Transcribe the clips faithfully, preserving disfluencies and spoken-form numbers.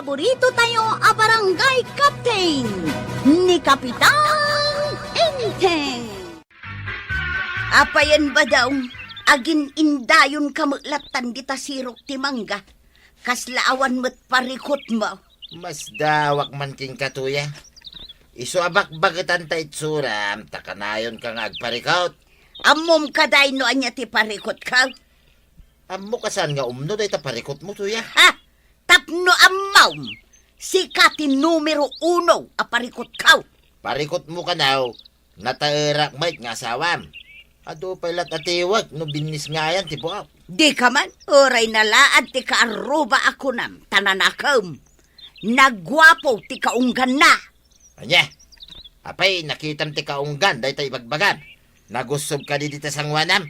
Paborito tayo a barangay captain, ni Kapitan Enteng. Apayen, Badong, agin-indayon ka met lattan dita sirok ti mangga. Kasla awan met parikutmo. Masdawak man kenka, Tuyang. Isu a bakbaketan ta itsuram, ta kanayonka nga agparikut. Ammom kadi no ania ti parikutko? Ammok a saan nga umno dayta parikutmo, Tuyang. Ha? Tapno ammom, sika ti numero uno a parikutko. Parikutmo kano, nataerak met nga asawam. Adu pay lat a tiwek no binnisngayan ti buak. Dika man, uray nalaad ti kaarruba a kunam, ta nanakem. Naguapo ti kaungganna. Ania? Apay, nakitam ti kaunggan dayta ibagbagam? Nagussob kadi dita sangoanam?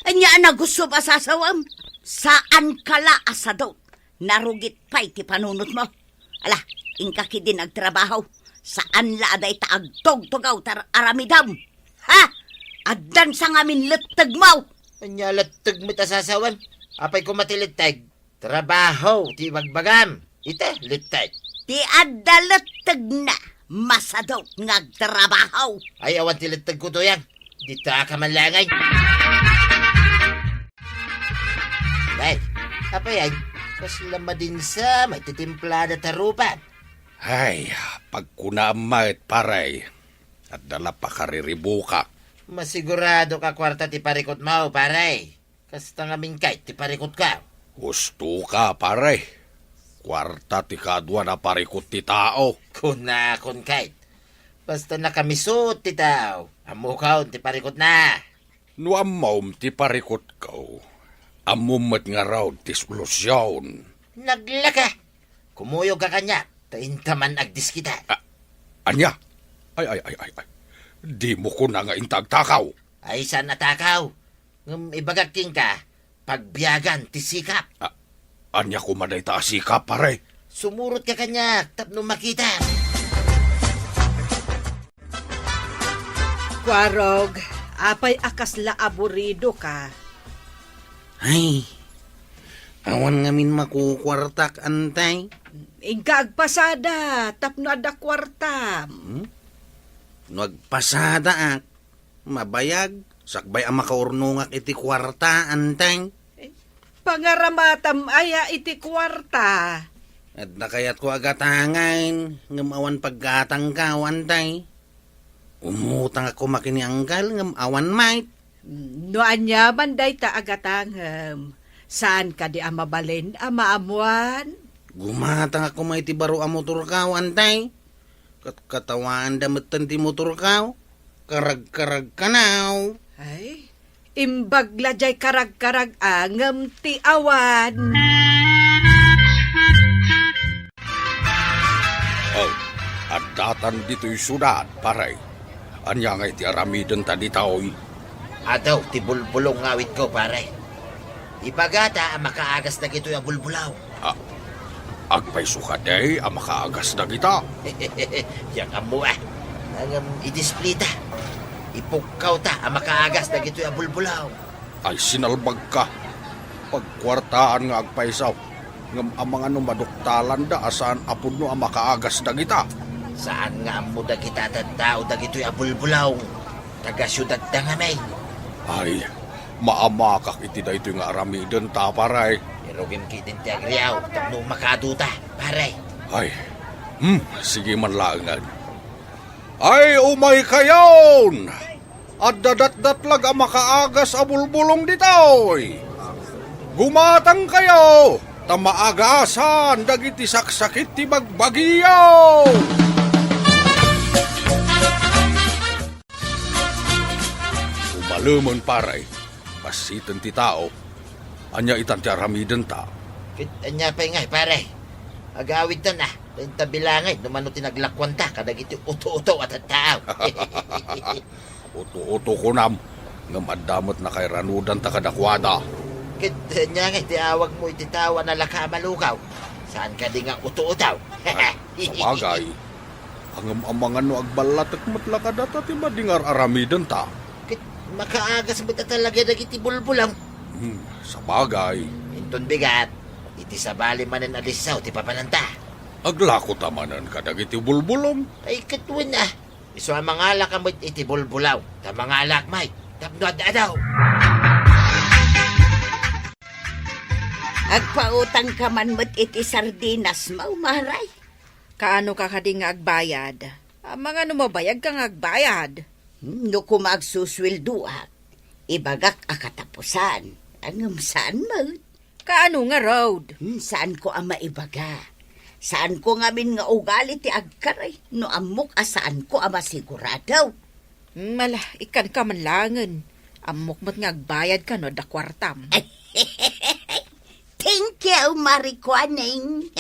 Ania a nagussob a sasawem? Saanka la a sadot. Narugit pay ti panunotmo. Ala, inka ketdin agtrabaho. Saan la a dayta agtugtugaw ti ar-aramidem. Ha? Addan sa ngamin lettegmo. Ania letteg met a sasawem? Apay koma ti letteg? Trabaho ti ibagbagam. Ita, letteg. Ti adda lettegna, masadot nga agtrabaho. Ay, awan ti lettegko, Tuyang. Dita ka man laeng. Ay, apay ay, kasla madinsa, may titimplada ta rupa. Ay, pagkunaam met, pare. Adda la pakariribukak. Masigurado ka kuarta ti parikutmo, pare. Kasta ngamin kayat ti parikutko. Husto ka, pare. Kuarta ti kaduan a parikut ti tao. Kunakon kayat. Basta nakamisut ti tao, ammokon ti parikutna. No ammom ti parikutko, ammom met ngarud ti solusion. Naglaka! Kumuyogka kaniak, ta inta man agdiskita. A-, ania? Ay, ay, ay, ay, ay. Dimo kuna nga inta agtakaw. Ay, saan a takaw? Ngem ibagak kenka, pagbiagan ti sikap. A-, ania koma dayta a sikap, pare? Sumurotka kaniak tapno makitam. Kuarog, apay a kasla aburidoka? Ay, awan ngamin makukuartak, antay. Inka agpasada tapno adda kuartam. Hmm? No agpasadaak, mabayag, sakbay a makaurnongak iti kuarta, antay. Eh, pangaramatam aya iti kuarta? Adda kayatko a gatangen, ngem awan paggatangko, antay. Umutangak koma ken ni Anggal, ngem awan met. No aniaman dayta a gatangem, saan kadi a mabalin a maammuan? Gumatangak koma iti baro a motorko, antay. Ket katawaanda metten ti motorko. Karagkaragkanaw. Ay, imbag la diay karagkarag-angem ti awan. Oh, addatan ditoy siudad, pare. Ania ngay ti aramidenta ditoy? Adu ti bulbulong nga awitko, pare. Ibagata a makaagas dagitoy a bulbulong. A-, agpayso kadi a makaagas dagita? Diak ammo, a. Ngem idisplita. Ipukkawta a makaagas dagitoy a bulbulong. Ay, sinalbagka. Pagkuartaan nga agpayso. Ngem amangan no maduktalanda a saan a pudno a makaagas dagita. Saan nga ammo dagita a tattao dagitoy a bulbulong. Taga-siudadda ngamin. Ay, maamakak iti daytoy nga aramidenta, pare. Irugim ketdin ti agriaw tapno makaaduta, pare. Ay, hmm, sige man laengen. Ay, umaykayon! Adda datdatlag a makaagas a bulbulong ditoy. Gumatangkayo, ta maagasan dagiti saksakit ti bagbagiyo. Umalemen, pare, passiten ti tao. Ania itan ti aramidenta? Ket ania pay ngay, pare? Agawidtan a, ta inta bilangen no mano ti naglakuanta kadagiti uto-uto a tattao. Uto-uto kunam, ngem adda met nakairanudanta kadakuada. Ket ania ngay ti awagmo iti tao a nalaka a malugaw? Saan kadi nga uto-uto? Ay, sabagay. Ngem amangan no agballatek met la kadata ti madi nga ar-aramidenta. Ket makaagas met a talaga dagiti bulbulong. Hmm, sabagay. Inton bigat, iti sabali manen a lissaw ti papananta. Aglako ta manen kadagiti bulbulong. Ay, ket wen a. Isu a mangalaka met iti bulbulaw, ta mangalak may tapno ad-adaw. Agpautang ka man met iti sardinas, Mau, Maray. Kaano ka kadi nga agbayad? Amangan no mabayag ka nga agbayad. Hmm, no kuma agsusweldoak, ibagak a katapusan. Ngem saan met. Kaano ngarud? Hmm, saan ko a maibaga. Saan ko ngamin nga ugali ti agkari no ammok a saan ko a masigurado. Hmm, ala, ikkan ka man langen. Ammok met nga agbayad ka no adda kuartam. Thank you, Marikuaning.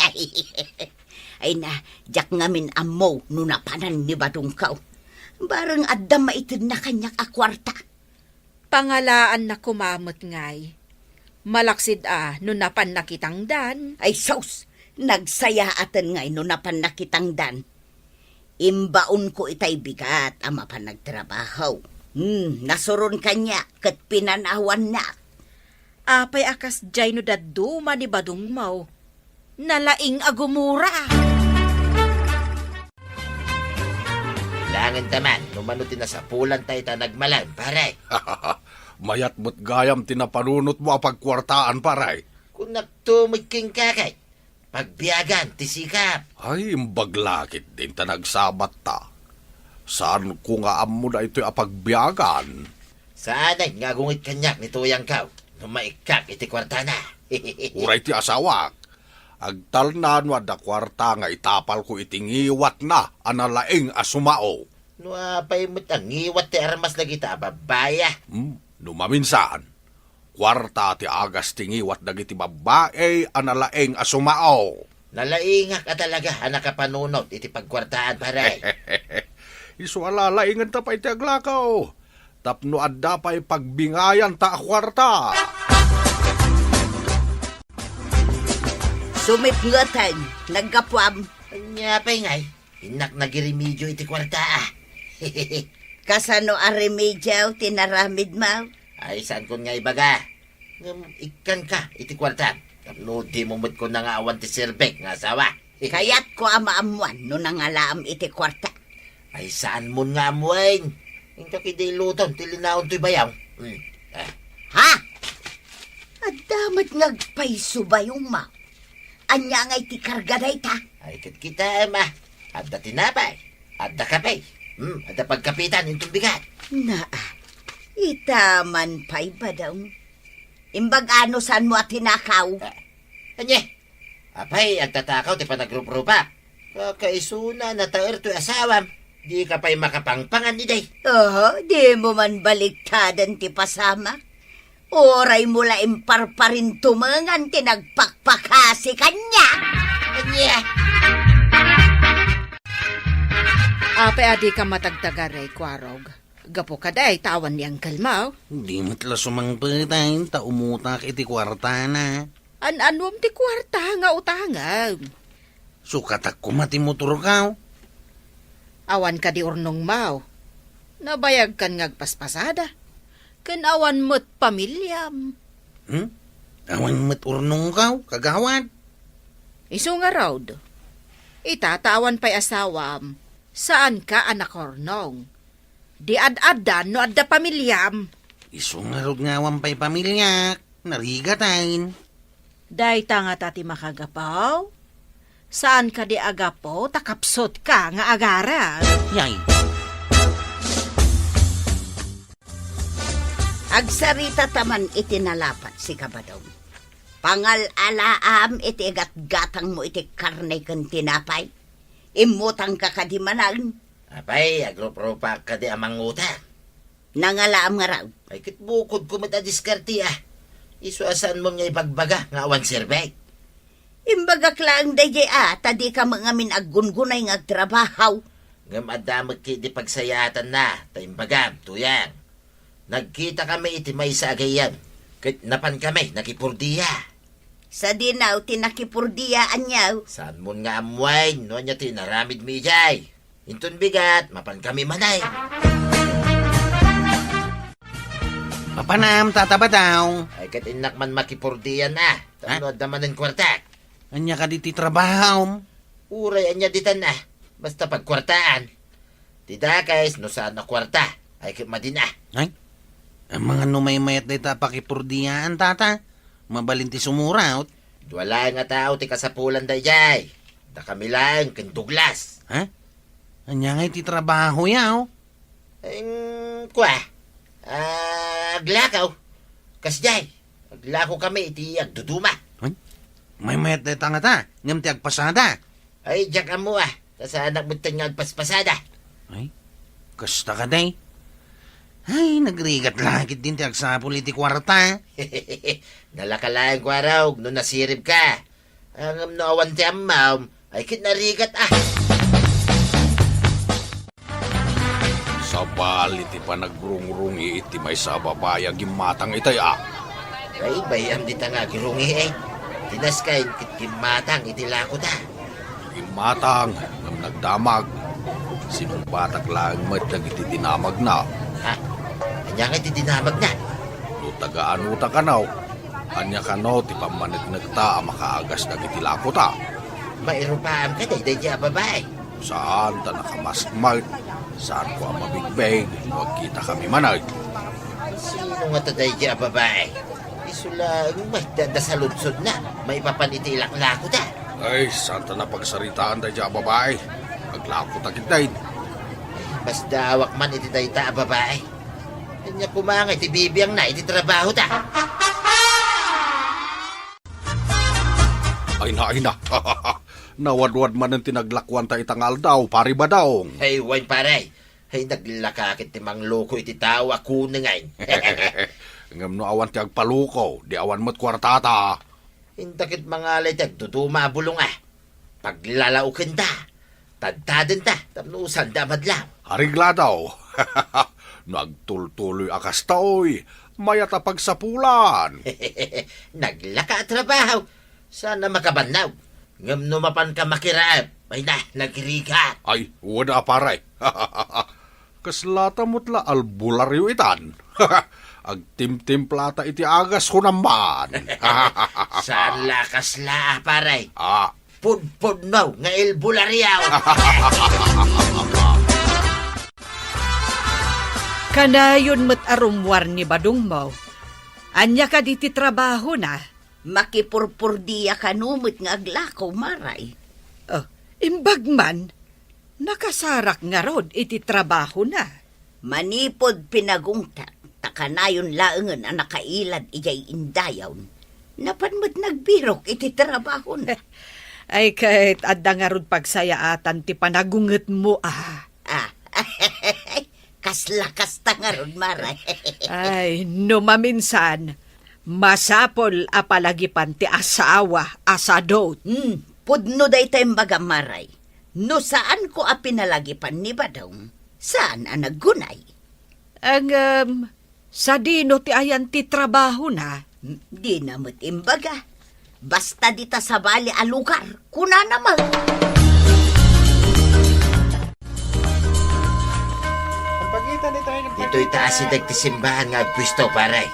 Ay na, diak ngamin ammo no napanan ni badongko. Bareng adda maitedna kaniak a kuarta. Pangalaanna koma met ngay. Malaksid a no napanna kitangdan. Ay sus, nagsayaaten ngay no napanna kitangdan. Imbaonko itay bigat a mapan nagtrabaho. Hmm, nasuron kaniak ket pinanawannak. Apay a kasdiay no dadduma ni badongmo? Nalaing a gumura. Kailangan ta man, no mano ti nasapulan tayo ta nagmalam, pare. Mayat met gayam ti napanunotmo a pagkuartaan, pare. Kunakto met kenka kay, pagbiagan ti sikap. Ay, imbag la ketdin ta nagsabatta. Saanko nga ammo daytoy a pagbiagan. Saanen nga agungit kaniak ni tuyangko no maikkak iti kuartana. Uray ti asawak, agtalna no adda kuarta nga itapalko iti ngiwatna a nalaing a sumao. No apay met a ngiwat ti armas dagita a babbai a? Hmm, no maminsan, kuarta ti agas ti ngiwat dagiti babbai a nalaing a sumao. Nalaingak a talaga a nakapanunot iti pagkuartaan, pare. Isu a lalaingenta pay ti aglakaw tapno adda pay pagbingayanta a kuarta. Sumipngeten, naggapuam. Ania pay ngay, innak nagiremedio iti kuarta a. Kasano a remedio ti naramidmo? Ay, saankon nga ibaga. Ngem ikkanka iti kuartam. Tapno dimo met kuna nga awan ti serbek nga asawa. Kayatko a maammuan no nangalaam iti kuarta. Ay, saanmon nga ammuan. Inka kidi luton ti linaon toy bayaw. Hmm. Ah. Ha? Adda met nga agpayso bayongmo. Ania ngay ti karga dayta? Ay, ket kitaem a. Adda tinapay. Adda kape. Hmm, adda pagkapitan inton bigat. Naa, ita man pay, Badong. Imbag-a no saanmo a tinakaw? Ah, ania? Apay, agtatakaw ti panagruprupak. Kakaisuna, nataer toy asawam. Dika pay makapangpangan idi. Oho, dimo man baliktaden ti pasamak. Uraymo la imparparintumengan ti nagpakpakasi kaniak. Ania? Apay a dika matagtagaray, Kuarog? Gapu kadi ta awan ni Angkelmo? Di met la sumangpet, ay, ta umutak iti kuartana. An-anuem ti kuarta nga utangem? Sukatak koma ti motorko. Awan kadi urnongmo? Nabayagkan nga agpaspasada. Ken awan met pamiliam. Hmm? Awan met urnongko, kagawad? Isu ngarud, ita ta awan pay asawam, saanka a nakaurnong. Di ad-addan no adda pamiliam. Isu ngarud nga awan pay pamiliak, narigaten. Dayta ngata ti makagapu? Saan kadi a gapu ta kapsutka nga agaram? Yay. Agsarita ta man iti nalapat, sika Badong. Pangal-alaam iti igatgatangmo iti karne ken tinapay. Immutangka kadi manen? Apay, agruprupak kadi a mangutang? Nangalaam ngarud. Ay, ket bukodko met a diskarte a. Isu a saanmon nga ibagbaga nga awan serbek. Imbagak laeng daydiay a, ta dika met ngamin aggungunay nga agtrabaho. Ngem adda met ketdi pagsayaatanna, ta imbagam, Tuyang. Nagkitakami iti maysa a gayyem, ket napankami nakipurdia. Sadino ti nakipurdia, aniaw? Saanmon nga ammuan no ania ti inaramidmi idiay. Inton bigat, mapankami manen. Mapanam, Tata Badong. Ay, ket innak man makipurdia a. Tapno adda manen kuartak. Ania kadi ti trabahom? Uray ania ditan a, basta pagkuartaan. Ti dakes no saan a kuarta, ay ket madin a. Ay, amangan no maymayat dayta a pakipurdiaan, tata. Mabalin ti sumuraot. Dua laeng a tao ti kasapulan daydiay. Dakami laeng ken Douglas. Ha? Ania ngay ti trabaho ya, oh? Eng, kua, ah, aglakaw. Kasdiay, aglakokami iti agduduma. Ay, maymayat dayta ngata, ngem ti agpasada. Ay, diak ammo a, ta saanak metten nga agpaspasada. Ay, kasta kadi. Ay, nagrigat la ketdin ti agsapul iti kuarta. Nalaka laeng kuarog no nasiribka. Ngem no awan ti ammom, ay ket narigat a. Sabali ti panagrungrungi iti maysa a babai a gimmatang itay a. Ay, bay-am dita nga agrungi, eh. Ti naskayen ket gimmatang iti lakota. Gimmatang, ngem nagdamag. Sinungbatak laeng met dagiti dinamagna. Ha? Ania nga iti dinamagna? No taga-anota kano, ania kano ti pammaneknekta a makaagas dagiti lakota? Mairupaam kadi daydiay a babai? Saan ta nakamask met. Saanko a mabigbig no agkitakami manen. Sino ngata daydiay a babai? Isu laeng met ti adda saludsodna maipapan iti ilaklakota. Ay, saan ta napagsaritaan daydiay a babai. Aglakota ketdin. Masdaawak man iti dayta a babai. Ania koma nga iti bibiangna iti trabahota? Ay na, ay na. Nawadwad manen ti naglakuanta ita nga aldaw, Pare Badong. Ay, wen, pare. Ay, naglaka ket ti mangloko iti tao a kunengen. Ngem no awan ti agpaloko, di awan met kuartata. Inta ket mangala iti agduduma a bulong a. Paglalaokenta, tadtadenta, tapno sanda a madlaw. Areglado. No agtultuloy a kasta, oy, mayat a pagsapulan. Naglaka a trabaho, saan a makabannog. Ngem no mapanka makiraep, ay na, nagrigat. Ay, wen a, pare. Kaslata met la albularyo itan. Agtimtimplata iti agas, kunam man. Saan la kasla, pare. Ah. Pudpudno nga albularyo. Kanayon met a rummuar ni Badongmo. Ania kadi ti trabahona? Makipurpurdia kano met nga aglako, Maray. Oh, imbag man, nakasarak ngarud iti trabahona. Manipud pinagungtak, ta kanayon laengen a nakailad idiay indayon, napan met nagbirok iti trabahona. Ay, ket adda ngarud pagsayaatan ti panagungetmo, a. Ah, kasla kasta ngarud, Maray. Ay, no maminsan, masapul a palagipan ti asawa a sadut. Hmm, pudno dayta imbagam, Maray. No saanko a pinalagipan ni Badong, saan a naggunay. Ngem, sadino ti ayan ti trabahona? Hmm, dina met imbaga. Basta dita sabali a lugar, kunana met. Ditoy ta asideg ti simbahan nga agpuesto, pare.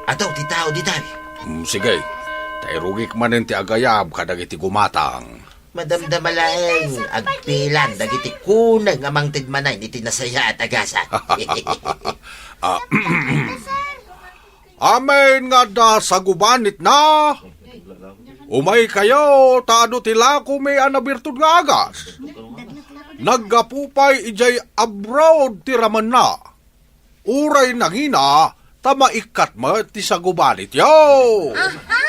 Adu ti tao ditoy. Mm, sige. Ta irugik manen ti agayab kadagiti gumatang. Madamdama laeng, agpilan dagiti kuneng a mangted manen iti nasayaat a gasat. Ah, amin nga adda sagubanitna, umaykayo, ta adu ti lakomi a nabirtud nga agas. Naggapu pay idiay abroad ti ramenna. Uray nangina, ta maikkat met ti sagubanityo. Aha!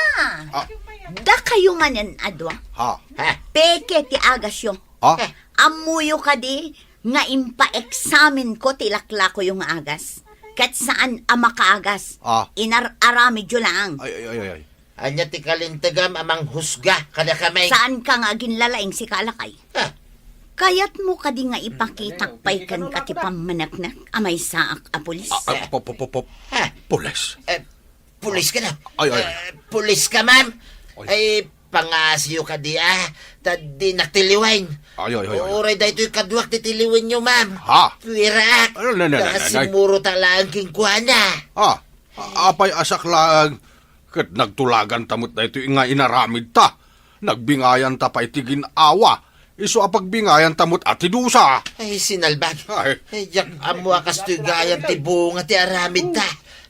Ah. Dakayo manen a dua. Ha? Peke ti agasyo. Ah? Ammoyo kadi nga impaeksamenko ti laklakoyo nga agas? Ket saan a makaagas. Ah. Inar-aramidyo laeng. Ay, ay, ay, ay, ay. Ania ti kalintegam a manghusga kadakami? Saanka nga aginlalaing, sika a lakay? Ah. Kayatmo kadi nga ipakitak pay kenka ti pammaneknek a maysaak a pulis? Ah, ah, po, po, po, po. Ah. Pulis? Eh, pulis kano? Ay, ay. Eh, pulis ka, ma'am? Ay. Ay, pangasiyo kadi, ah. Ta dinak tiliwen. Ay, ay, ay, ay. Uray daytoy kaduak ti tiliwenyo, ma'am. Ha? Puweraak. Ay, nay, nay, nay, nay. Ta simmurota laeng kenkuana. Ah, a-, apay a siak laeng? Ket nagtulaganta met daytoy nga inaramidta. Nagbingayanta pay ti gin-awa. Isu a pagbingayanta met a ti dusa. Ay, sinalbag. Ay. Ay, diak ammo a kastoy gayam ti bunga ti aramidta.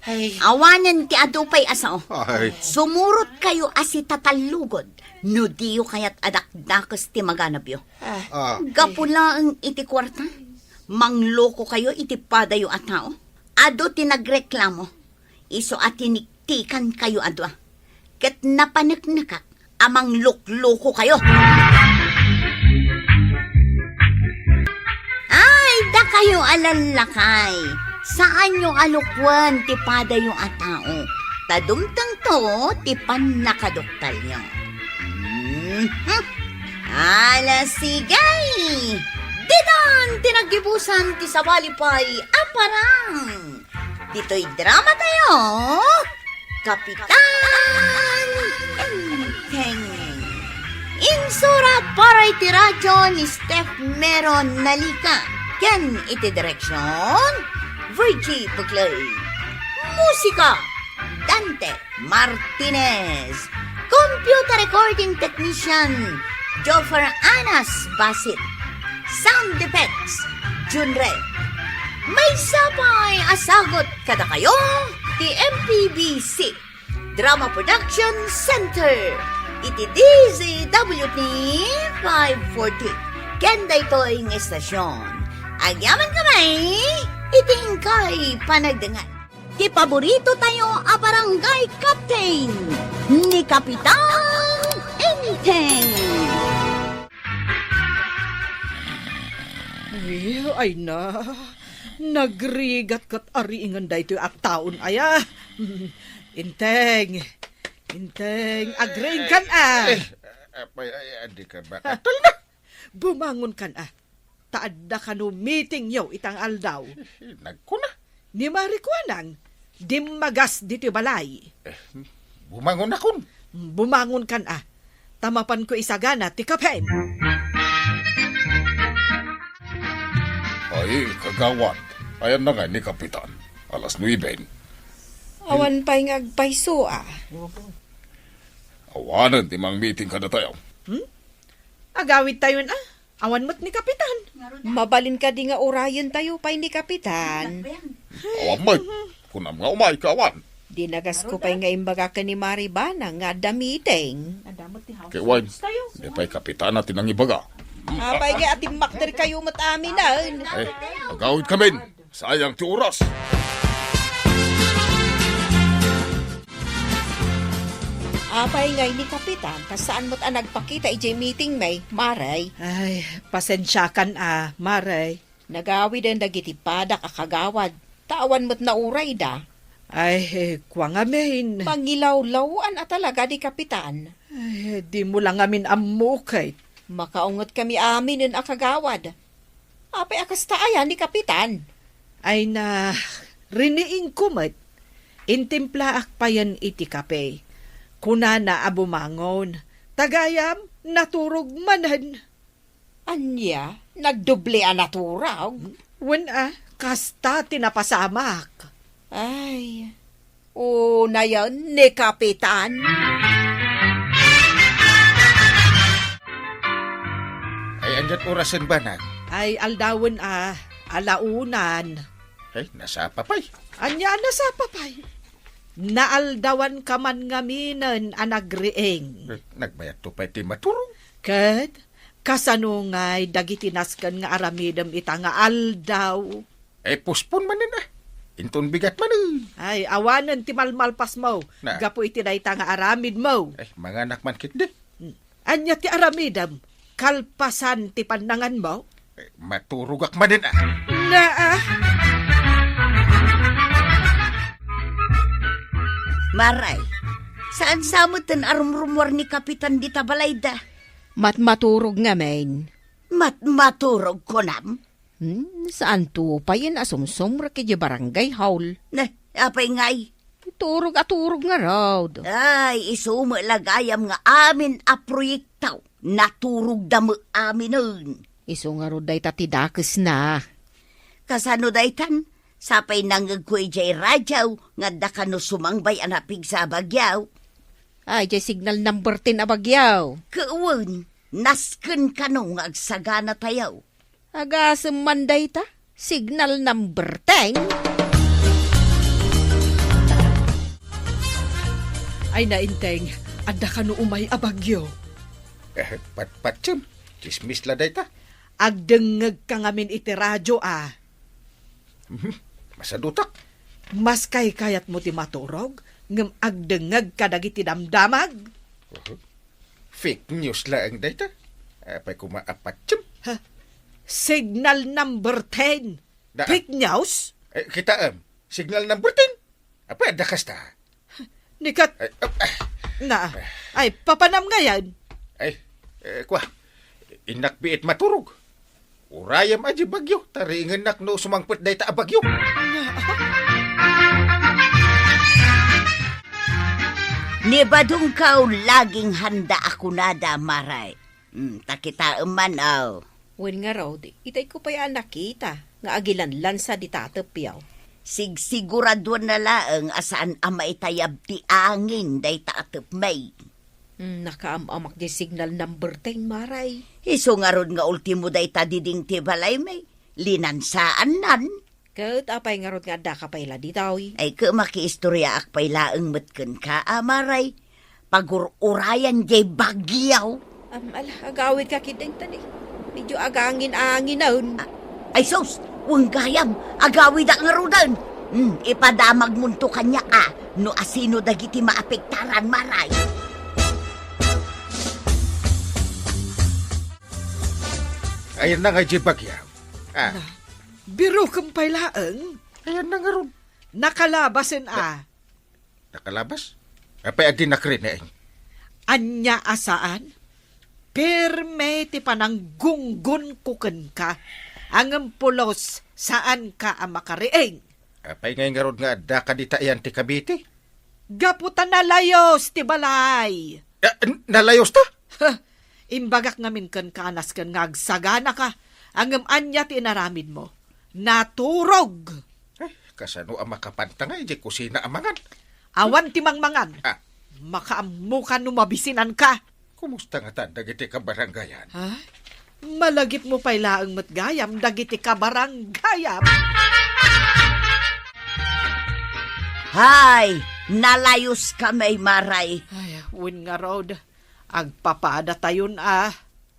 Ay. Awanen ti adu pay a sao. Ay. Sumurotkayo a sitatallugod no diyo kayat a dakdakes ti maganabyo. Ah. Ah. Gapu laeng iti kuarta, manglokokayo iti padayo a tao. Adu ti nagreklamo. Isu a tiniktikankayo a dua, ket napaneknekak a mangluklokokayo. Ay, dakayo a lallakay, saanyo a lukwen ti padayo a tao, ta dumtengto ti pannakaduktalyo. Mhm. Ala, sige! Ditan ti naggibusan ti sabali pay a parang. Ditoy drama tayo, Kapitan Enteng. Insurat para iti radyo ni Steph Meron Nalika ken iti direksyon, Virgie Buclay. Musika, Dante Martinez. Computer recording technician, Joffer Anas Basit. Sound effects, Junre. Maysa pay a sagut kadakayo ti M P B C Drama Production Center iti D Z W T five forty. Ken daytoy nga estasyon, agyaman kami iti inkay panagdengngeg. Ti paborito tayo a barangay captain, ni Kapitan Enteng. Ay, ay na. Nagrigat ket ariingen daytoy a taon aya. Enteng. Enteng, agriingkan a. Eh, apay, ay, adi ka ba? Katal na. Bumangonkan a. Ta adda kano meetingyo ita nga aldaw. Nagkuna. Ni Mari Kuanang, dimmagas ditoy balay. Eh, bumangon akon. Bumangonkan a. Ta mapanko isagana ti kapen. Ay, kagawad. Ayan na nga ni Kapitan. Alas nuebe. Awan pay nga agpayso a. Awanen ti mangmeeting kadatayo. Hmm? Agawidtayon a. Awan met ni Kapitan. Mabalin kadi nga urayentayo pay ni Kapitan? Awan met. Kunam nga umay ka awan. Dinagasko pay nga imbaga ken ni Mari Bana nga adda meeting. Kay wen, di pay Kapitan a ti nangibaga. Apay nga atimmakder kayo met aminen. Eh, agawid kamin. Sayang ti oras. Apay ngay ni Kapitan, ta saan met a nagpakita idiay meeting, may, Mare? Ay, pasensiakan a, Mare. Nagawiden dagiti padak a kagawad, ta awan met naurayda. Ay, kua ngamin. Mangilawlaw-an a talaga di Kapitan. Ay, dimo la ngamin ammo, ket. Makaunget kami aminen a kagawad. Apay a kasta aya ni Kapitan? Ay na, riniingko met. Intimplaak payen iti kape. Kunana a bumangon. Ta gayam, naturog manen. Ania? Nagdoble a naturog? Wen a, kasta ti napasamak. Ay, unayen ni Kapitan. Ay, aniat orasen, banag? Ay, aldawen a, alaunan. Ay, nasapa pay. Ania a nasapa pay? Naaldawanka man ngaminen a nagriing. Eh, nagbayadto pay ti maturog. Ket, kasano ngay dagiti nasken nga aramidem ita nga aldaw? Eh, postpone manen a. Inton bigat manen. Ay, awanen ti malmalpasmo. Na. Gapu iti dayta nga aramidmo. Eh, manganak man ketdi. Hmm. Ania ti aramidem? Kalpasan ti pannanganmo? Eh, maturogak manen a. Na, ah. Maray, saan sa met ten a rumrumuar ni Kapitan dita balayda? Mat-, maturog ngamin. Mat-, maturog kunam? Hmm, saanto payen a sumsumrek idiay barangay hall. Ne, apay ngay? Turog a turog ngarud. Ay, isu met la gayam nga amin a proyekto, naturogda met aminen. Isu ngarud dayta ti dakesna. Kasano daytan? Sapay nangngegko idiay radio nga adda kano sumangbay a napigsa a bagyo. Ay, idiay signal number ten a bagyo. Ket wen, Nasken kano nga agsaganatayo. Agasem man dayta, signal number ten. Ay, Enteng, adda kano umay a bagyo? Eh, patpatiem, tsismis la dayta. Agdengngegka ngamin iti radio, a. Mhm. Masadutak. Mas kaykayatmo ti maturog, ngem agdengngegka dagiti damdamag? Mhm. Fake news laeng dayta. Apay koma a patiem? Ha? Signal number ten. Da- Fake news? Eh, kitaem, signal number ten. Apay, adda kasta? Ni ket Ay, ah, ah. Na. Ay, papanam ngayen? Ay, eh, kwa. Innak biit maturog. Urayem a di bagyo, tariingennak no sumangpet dayta a bagyo. Ni Badungkaw laging handa a kunada, Maray. Hmm, ta kitaem man, aw. Wen ngarud, itay ko pay a nakita nga agilanlansa di tatepyo. Sigsiguraduanna laeng a saan a maitayab ti angin dayta a tepmi. Hmm, nakaam-amak di signal number ten, Maray. Isu ngarud nga ultimo dayta diding ti balaymi. Linansaannan. Ket apay ngarud nga addaka pay la ditoy? Ay, ket makiistoriaak pay laeng met kenka, a, Maray. Pagur-urayan jay bagyo. Am, ala, agawidka ketdin, ta di. Medyo agangin-anginen. A, ay sus, wen gayam, agawidak ngaruden. Hmm, ipadamagmonto kaniak, a, no asino dagiti maapektaran, Maray. Ayanna ngay jay bagyo. A. Na, birokem pay laeng. Ayanna ngarud. Nakalabasen, a. Nakalabas? Apay a di nakrineeng? Ania a saan? Pirme ti pananggunggonko kenka. Ngem pulos, saanka a makariing. Apay ngay ngarud nga addaka dita idiay Cavite? Gapu ta nalayos ti balay. Eh, n-, nalayos ta? Huh, imbagak ngamin kenka a nasken nga agsaganaka. Ngem ania ti inaramidmo? Naturog. Eh, kasano a makapanta nga idiay kusina a mangan? Awan ti mangmangan. A. Makaammoka no mabisinanka. Kumusta ngata dagiti kabarangayan? Ha? Malagipmo pay laeng met gayam dagiti kabarangayan. Hay, nalayoskami, Maray. Ay, wen ngarud, agpapadatayon, a.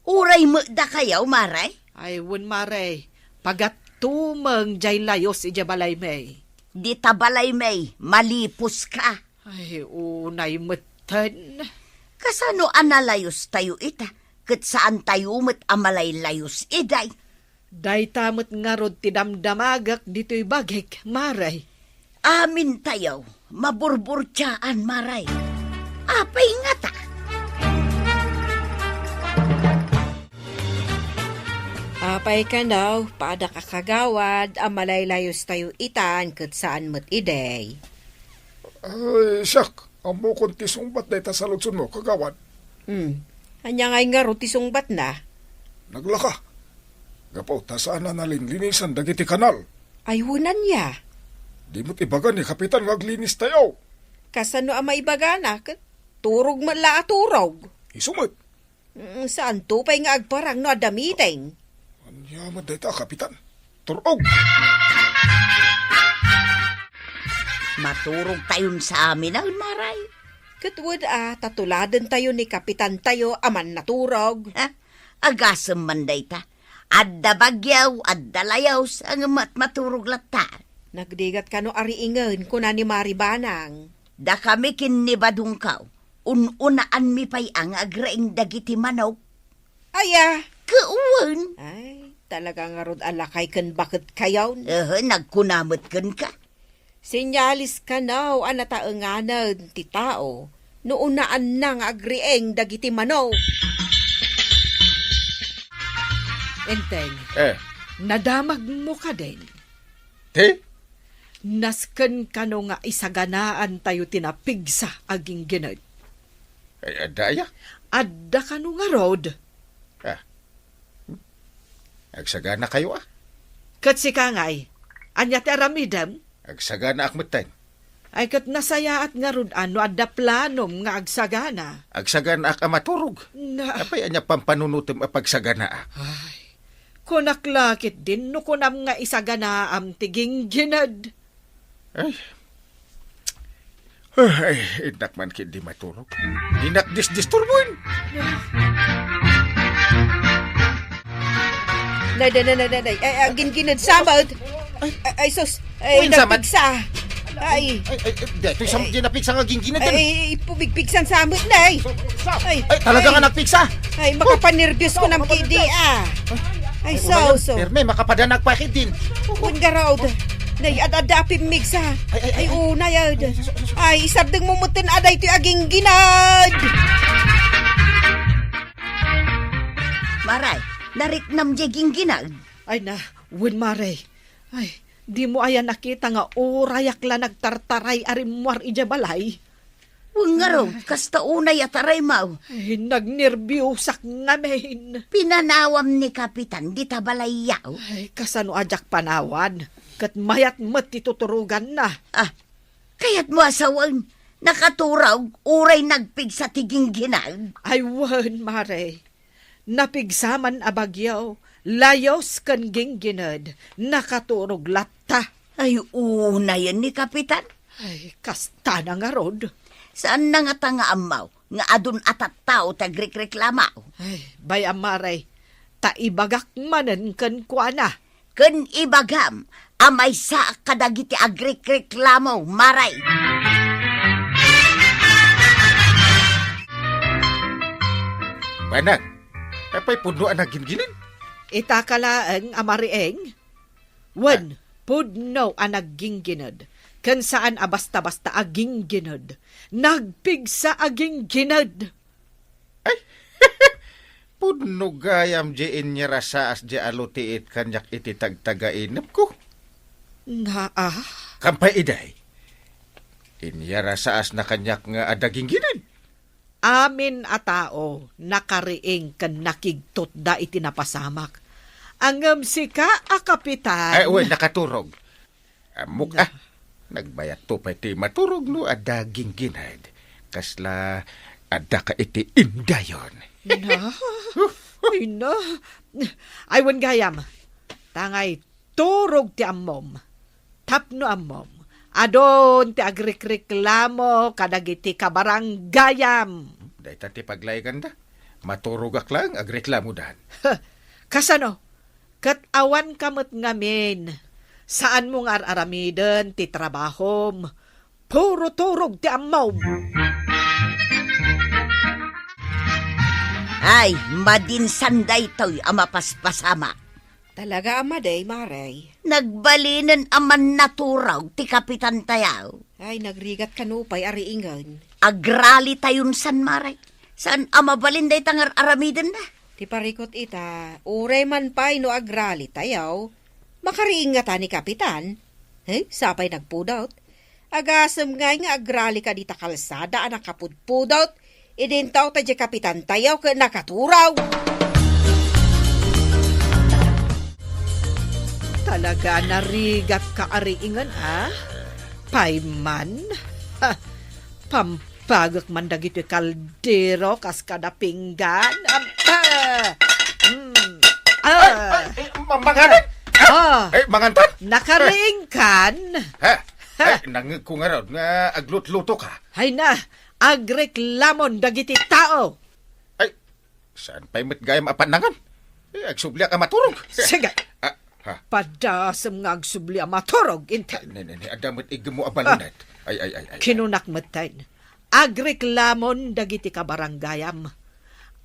Uray met dakayo, Maray? Ay, wen, Maray. Pagattumeng jay layos idiay balaymi. Dita balaymi, maliposka. Ay, unay metten. Kasano a nalayostayo ita, ket saantayo met a malaylayos idiay? Dayta met ngarud ti damdamagak ditoy bagik, Maray. Amintayo, maburburtiaan, Maray. Apay ngata? Apay kano, padak a kagawad, a malaylayostayo itan ket saan met idi? Ay, siak, ammokon ti sungbat dayta saludsodmo, kagawad. Hmm. Ania ngay ngarud ti sungbatna? Naglaka. Gapu ta saan a nalinlinisan dagiti kanal. Ay, wen ania? Di met ibaga ni Kapitan nga aglinistayo. Kasano a maibagana? Ket turog met la a turog. Isu met. Mm, saanto pay nga agparang no adda meeting? Ania met dayta, Kapitan? Turog! Maturogtayon sa amin, Almaray. Ket wen a, ta tuladentayo ni Kapitantayo a mannaturog. Ha? Agasem man dayta. Adda bagyo, adda layos, ngem mat-, maturog latta. Nagrigat kano a riingen, kuna ni Mari Banang. Dakami ken ni Badungkaw, un-unaanmi pay a nga agriing dagiti manok. Aya? Ket wen. Ay, talaga ngarud a lakay ken baketkayon. Ehe, nagkuna met kenka. Senyales kano a nataenganen ti tao no unaanna nga agriing dagiti manok. Enteng, Eh. Nadamagmo kadin? Ti? Nasken kano nga isaganaantayo ti napigsa a ginggined? Ay, adda aya? Adda kano ngarud? Ah. Hmm? Agsaganakayo, a? Ket sika ngay, ania ti aramidem? Agsaganaak metten. Ay, ket nasayaat ngarud a no adda planom nga agsagana. Agsaganaak a maturog. Na- Apay ania pampanunotem a pagsaganaak? Ay, kunak la ketdin no kunam nga isaganaam ti ginggined. Ay. Ay, innak man ketdi maturog. Dinak disdisturbuen. Nay, nay, nay, nay, nay, nay. Ay, ay, ginggined sa met. Ay. Ay, ay, sus. Ay, Uy, sa met. Nagpigsa. Ay. Ay, ay, ay, detoy sa met napigsa nga ginggined. Ay, ay, pumigpigsan sa met, nay. Ay, Ay, talaga ay. Nga nagpigsa. Ay, makapanerbios ko nam ketdi, ah. Ay, Ay, so, unayon, so. Pirme, makapadanag pa ketdin. Wen garud. Nay, ad-adda a pimmigsa. Ay, ay, ay, Ay, ay. Unay, ad. Ay, sus, sus, sus. Ay, isardeng mo metten a daytoy a ginggined. Maray, nariknam diay ginggined? Ay na, wen, Maray. Ay, dimo aya nakita nga urayak la nagtartaray a rimmuar idiay balay. Wen ngarud, kasta unay a taraymo. Ay, nagnerbiosak ngamin. Pinanawam ni Kapitan dita balayyo? Ay, kasano a diak panawan? Ket mayat met ti tuturoganna. Ah, kayatmo a sawen, nakaturog uray nagpigsa ti ginggined? Ay, wen, Maray. Napigsa man a bagyo, layos ken ginggined, nakaturog latta. Ay, unayen ni Kapitan. Ay, kasta na ngarud. Saan na ngata nga ammo nga adun a tattao ti agrikreklamo? Ay, bay-am, Maray, ta ibagak manen kenkuana. Ken ibagam a maysaak kadagiti agrikreklamo, Maray. Banag, apay pudno a nagginggined? Ita ka laeng a mariing? Wen, Ah. pudno a nagginggined. Ken saan a basta-basta a ginggined. Nagpigsa a ginggined. Ay, pudno gayam diay inyarasaas diay a lutiit kaniak iti tagtagainepko. Naa? Kampay idi, inyarasaasna kaniak nga adda ginggined. Amin a tao nakariing ken nakigtotda iti napasamak. Ngem sika a kapitan. Ay, wen, nakaturog. Ammok, Na- ah. Nagbayatto pay ti maturog no adda ginggined. Kasla adda ka iti indayon. Na? Ay na. Ay, wen gayam. Tangay turog ti ammom. Tapno ammom, adun ti agrikreklamo kadagiti kabaranggayam. Dayta ti paglayganda. Maturogak laeng, agreklamodan. Kasano? Ket awanka met ngamin. Saanmo nga ar-aramiden ti trabahom. Puro turog ti ammom. Ay, madinsan daytoy a mapaspasamak. Talaga a madi, Maray. Nagbalinen a mannaturog ti kapitan tayo. Ay, nagrigat kano pay a riingen. Agrali tayon san, Maray. Saan a mabalin dayta nga ar-aramiden na? Ti parikut ita, uray man pay no agrali tayo, makariing ngata ni Kapitan? He, sapay nagpudot. Agasem ngay nga agrali ka dita kalsada a nakapudpudot, idintaw ta diay kapitan tayo ket nakaturog. Talaga narigat ka a riingen, a? Payman? Ha, pampagek man dagiti kaldero kas kada pinggan. Am-, ah! Mm. Ay, Ah! ay, ay, ma-, manganan? Ah! Ay, mangantan? Nakariingkan? Ha? Ha? Ay, nangngegko ngarud nga aglutluto ka. Hay na, agreklamon dagiti tao. Ay, saan pay met gayam a pannangan? Eh, agsubliak a maturog. Sige. Ah, ha? Padasem nga agsubli a maturog, inten. Ay, ne, ne, ne, adda met iggem mo a balunat. Ay, ay, ay, ay, ay. Kinunak metten, agreklamon dagiti kabaranggayam.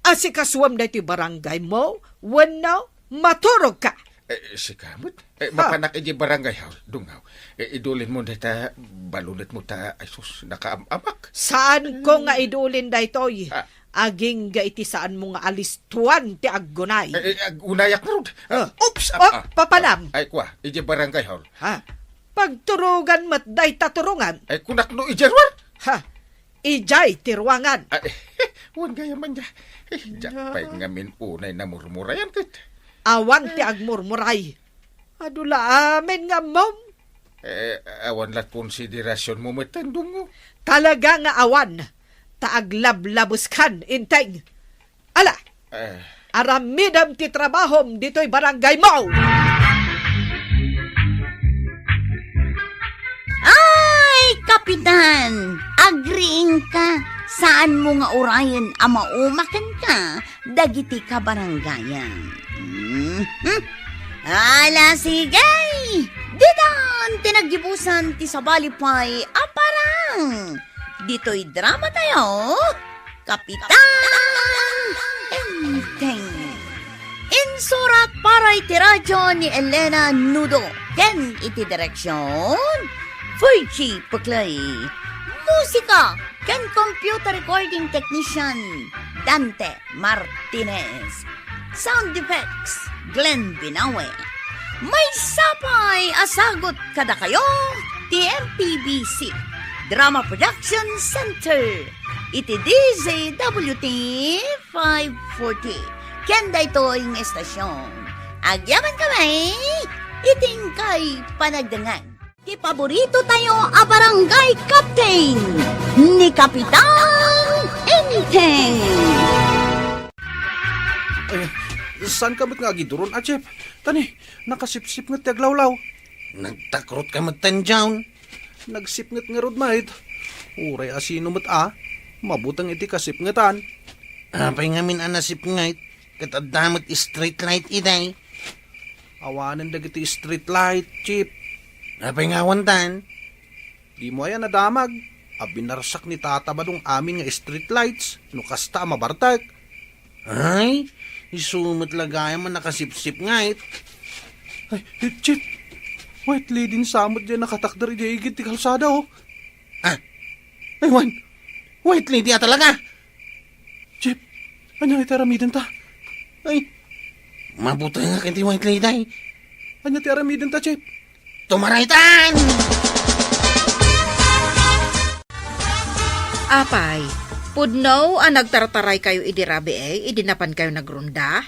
Asikasuem daytoy barangay mo, wenno maturog ka. Eh, sika met? Eh, Ha? Mapanak idiay barangay hall, dungaw. Eh, idulin mo dayta balunat mo ta, ay sus, nakaam-amak. Saan ko nga idulin daytoy? Ha? Agingga iti saan mo nga alistuan ti aggunay. Eh, eh, agunayak ngarud. Ah. Oops, ah, Oh, ah, papanam. Ah, ay, kua, idiay barangay hall. Ha? Pagturugan met dayta turungan. Ay, kunak no idiay ruar? Ha? Idiay ti ruangan. Ay, wan gayam man dia. Eh, diak pay ngamin unay namurmurayan ket. Awan ti agmurmuray. Adu la amin nga ammom. Eh, awan la't konsiderasionmo metten, Dungo. Talaga nga awan, ta aglablabeskan, Enteng. Ala, Eh. aramidem ti trabahom ditoy barangaymo! Ay, Kapitan! Agriingka, saanmo nga urayen a maumakenka dagiti kabarangayam. Mhm. Ala, sige! Ditan ti naggibusan ti sabali pay a parang ditoy drama tayo, Kapitan Enteng. Insurat para iti radyo ni Elena Nudo ken iti direksyon, Fergie Peclay. Musika ken computer recording technician, Dante Martinez. Sound effects, Glenn Binawe. Maysa pay a sagut kadakayo ti M P B C Drama Production Center iti D Z W T five forty. Ken daytoy nga estasyon, agyamankami iti inkay panagdengngeg. Ti paborito tayo a barangay captain, ni Kapitan Enteng. Eh, saanka met nga agiduron, a, Chip? Tani, nakasipsipnget ti aglawlaw. Nagtakrotka metten, John. Nagsipnget ngarud met. Uray a sino met a, mabuteng iti kasipngetan. Apay ngamin a nasipnget? Ket adda met street light idiay. Awanen dagiti street light, Chip. Apay nga awandan? Dimo aya nadamag a binarsak ni Tata Badong amin nga street lights no kasta a mabartek? Ay, isu met la gayam a nakasipsipnget. Ay, Chip! White lady sa met diay nakatakder idiay igid ti kalsada, oh. Ah, Ay, wen, White Lady a talaga! Chip, ania ti aramidenta? Ay, mabutengak iti White Lady. Ania ti aramidenta, Chip? Tumaraytan! Apay, pudno a nagtartaray kayo idi rabii, idi napan kayo nagrunda?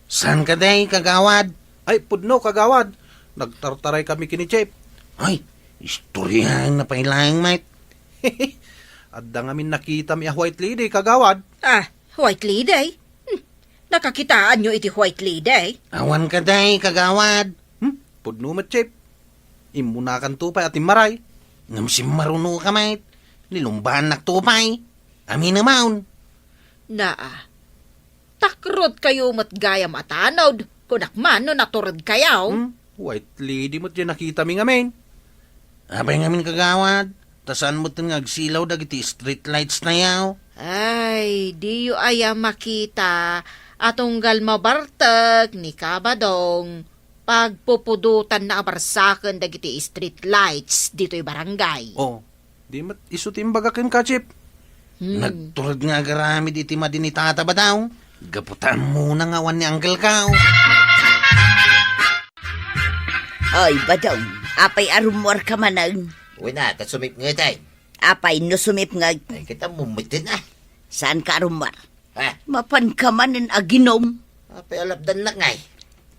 Saan kadi, kagawad? Ay, pudno, kagawad. Nagtartaray kami ken ni Chip. Ay, istoryaenna pay laeng met. Adda ngamin nakitami a White Lady, kagawad. Ah, White Lady? Hmm, nakakitaanyo iti White Lady? Awan kadi, kagawad. Hmm, pudno met, Chip. Immunakanto pay a timmaray. Ngem simmarunoka met. Nilumbaannakto pay. Aminemon. Naa. Takrot kayo met gayam a tanod, kunak man no natured kayo. Hmm? White Lady met diay nakitami ngamin. Apay ngamin, kagawad, ta saan met nga agsilaw dagiti street lights tayo? Ay, diyo aya makita a tunggal mabartek ni Kabadong, pagpupudotanna a barsaken dagiti street lights ditoy barangay. Oh, di met isu ti imbaga kenka, Chip. Hmm. Nagtured nga agaramid iti madi ni Tata Badong. Gapu ta ammona nga awan ni Uncle Kao. Oy, Badong, apay a rummuarka manen? Wen a, ta sumipnget ay. Apay no sumipnget? Ay, kita mumiten, ah. Saanka a rummuar? Ha? Mapanka manen aginom? Apay a lapdannak ngay?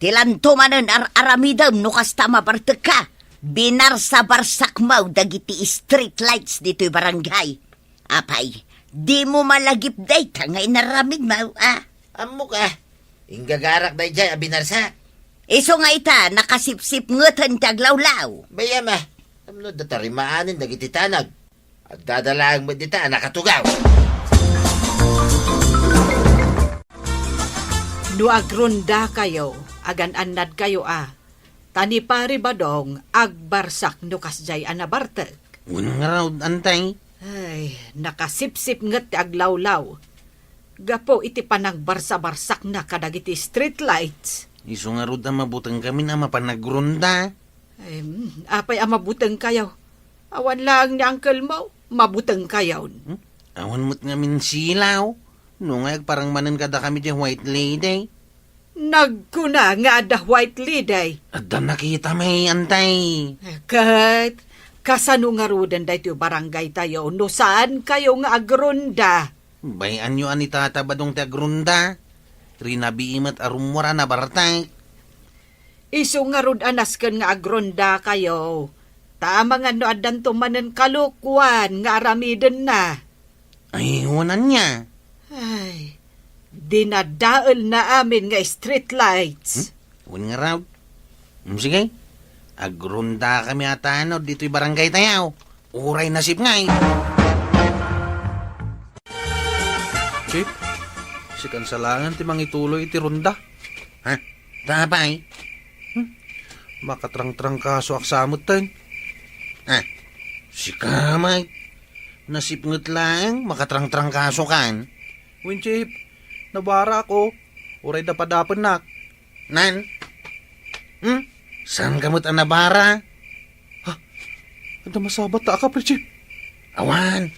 Ti lanto manen ar-aramidem no kasta a mabartekka. Binarsa-barsakmo dagiti street lights ditoy barangay. Apay, dimo malagip dayta nga inaramidmo, a? Ammok, a. Inggagarak daydiay a binarsak. Isu nga ita, nakasipsipngeten ti aglawlaw. Bay-am, a. Tapno adda tarimaanen dagiti tanag. Addada laeng met dita a nakatugaw. No agrondakayo, agan-annadkayo a, ta ni Pari Badong agbarsak no kasdiay a nabartek. Wen ngarud, Antay. Ay, nakasipsipnget ti aglawlaw. Gapu iti panagbarsa-barsakna kadagiti street lights. Isu ngarud a mabutengkamin a mapan agronda. Em, apay a mabutengkayo? Awan laeng ni uncle mo, mabutengkayon. Hmm? Awan met ngamin silaw. No nga agparang manen kadakami diay White Lady. Nagkuna nga adda White Lady. Adda nakitami, Antay. Ket, kasano ngaruden daytoy barangay tayo no saankayo nga agronda? Bay-anyo a ni Tata Badong ti agronda. Rinabii met a rummuar a nabartek. Isu ngarud a nasken nga agrondakayo, Ta amangan no addanto manen kalokuan nga aramidenna. Ay, wen ania? Ay, dinadaelna amin nga street lights. Hmm? Wen ngarud? Hmm, sige. Agrondakami a tanod ditoy barangay tayo. Uray nasipnget. Chief, sikan sa laeng ti mangituloy iti ronda. Ha? Ta apay? Hmm? Makatrangtrangkasoak sa metten. Ah, sika, Mike. Nasipnget laeng, makatrangtrangkasokan. Wen, Chief, nabarak, o. Uray dapadapennak. Nan? Hmm? Saanka met a nabara? Ha? Adda masabatta a kapri, Chief? Awan.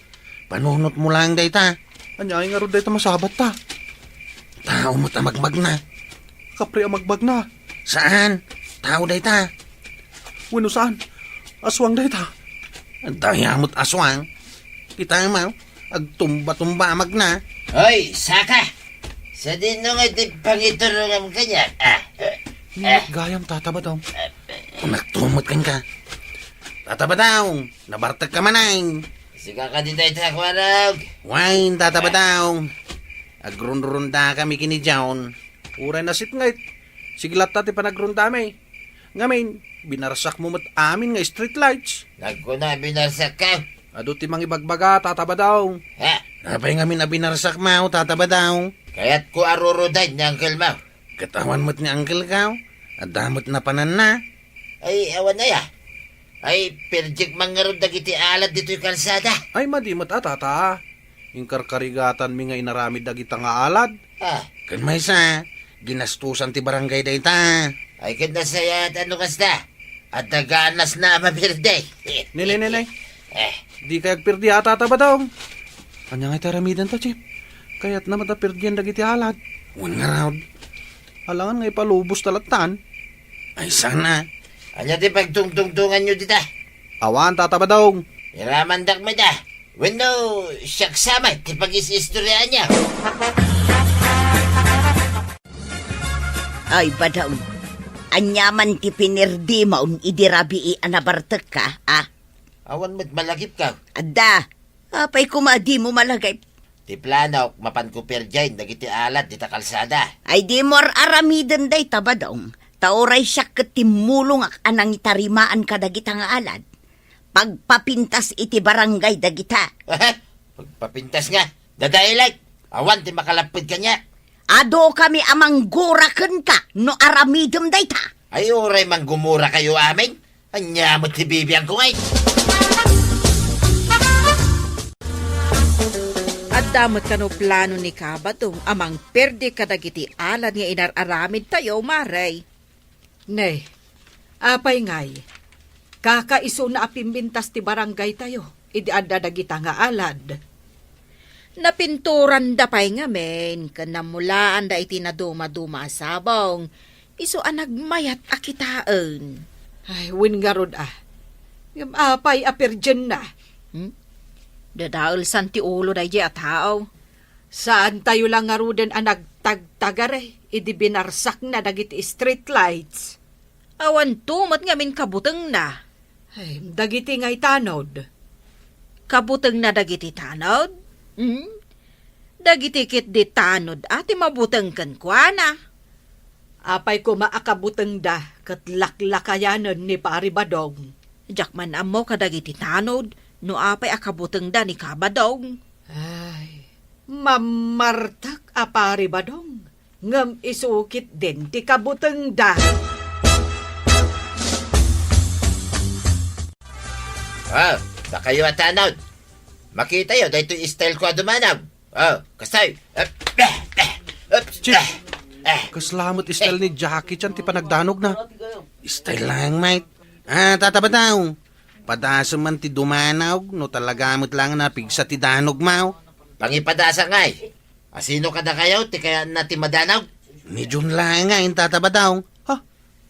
Panunotmo laeng dayta. Aniay ngarud dayta masabatta? Tao met a magmagna. Kapri a magmagna? Saan. Tao dayta. Wenno saan? Aswang dayta. Adda aya met aswang. Kitaem, agtumba-tumba a magna. Hoy, saka! Sadino nga ti pangiturongam kaniak? Ah, eh, Minat eh. Gayam, Tata Badong. Kunak tumot kenka. Tata Badong, nabartekka manen. Sika kadi dayta, Kuarog? Wen, Tata Badong. Agrunrundakami ken ni John. Uray nasipnget. Sige latta ti panagrundami. Ngamin, binarsakmo met amin nga street lights. Nagkuna a binarsakka? Adu ti mangibagbaga, Tata Badong. Ha? Apay ngamin a binarsakmo, Tata Badong? Kayatko a rurudayen ni uncle mo. Ket awan met ni uncle ko. Adda met napananna. Ay, awan aya. Ay, perdiek man ngarud dagiti alad ditoy kalsada. Ay, madi met a, Tata. Inkarkarigatanmi nga inaramid dagita nga alad. Ah. Ken maysa, ginastusan ti barangay dayta. Ay, ket nasayaat no kasta. Adda ganasna a maperde. Ne, ne, ne, ne. Eh. Dikay agperde a, Tata Badong. Ania nga iti aramidenta, Chief? Kayatna met a perdien dagiti alad. Wen ngarud. Alangan nga ipalubos ta lattan. Ay, sana. Ania ti pagtungtungtonganyo dita? Awan, Tata Badong. Iramandak met a. Wenno, siak sa met ti pagis-istoriaanyo. Ay, Badong, ania man ti pinerdimon idi rabii a nabartekka, a? Awan met malagipko. Adda, apay koma a dimo malagip? Ti planok, mapanko perdiayen dagiti alad dita kalsada. Ay, dimo ar-aramiden dayta, Badong, ta uray siak ket timmulongak a nangitarimaan kadagita nga alad. Pagpapintas iti barangay dagita. Pagpapintas nga? Dadaelek! Awan ti makalapped kaniak. Adukami a manggura kenka no aramidem dayta. Ay, uray manggumurakayo amin. Ania met ti bibiangko ngay? Adda met kano plano ni Kabadong a mangperde kadagiti alad nga inar-aramidtayo, Mare? Ne, apay ngay, kakaisuna a pimbintas ti barangaytayo idi adda dagita nga alad? Napinturanda pay ngamin ken nammulaanda iti nadumaduma a sabong, isu a nagmayat a kitaen. Ay, wen ngarud a. Ngem apay a perdienna? Hmm? Dadaelsan ti ulo daydiay a tao. Saantayo la ngaruden a nagtagtagare idi binarsakna dagiti street lights. Awanto met ngamin kabutengna. Ay, dagiti ngay tanod? Kabutengna dagiti tanod? Hmm? Dagiti ketdi tanod a ti mabuteng kenkuana. Apay koma a kabutengda ket laklakayanen ni Pari Badong? Diak man ammo kadagiti tanod no apay a kabutengda ni Kabadong. Ay, mammartek a Pari Badong, ngem isu ketdin ti kabutengda. Ah, dakayo a tanod. Makitayo daytoy style ko a dumanag. Oh, kastoy. Eh, eh, eh, eh, Chief, eh, eh. Kasla met style ni Jackie Chan ti panagdanogna. Style lang, mate. Ah, Tata Badong, padasem man ti dumanog no talaga met lang napigsa ti danogmo. Pangipadasak ngay. Asino kadakayo ti kayatna ti madanog? Ni Jun lang nga, Tata Badong. Ha?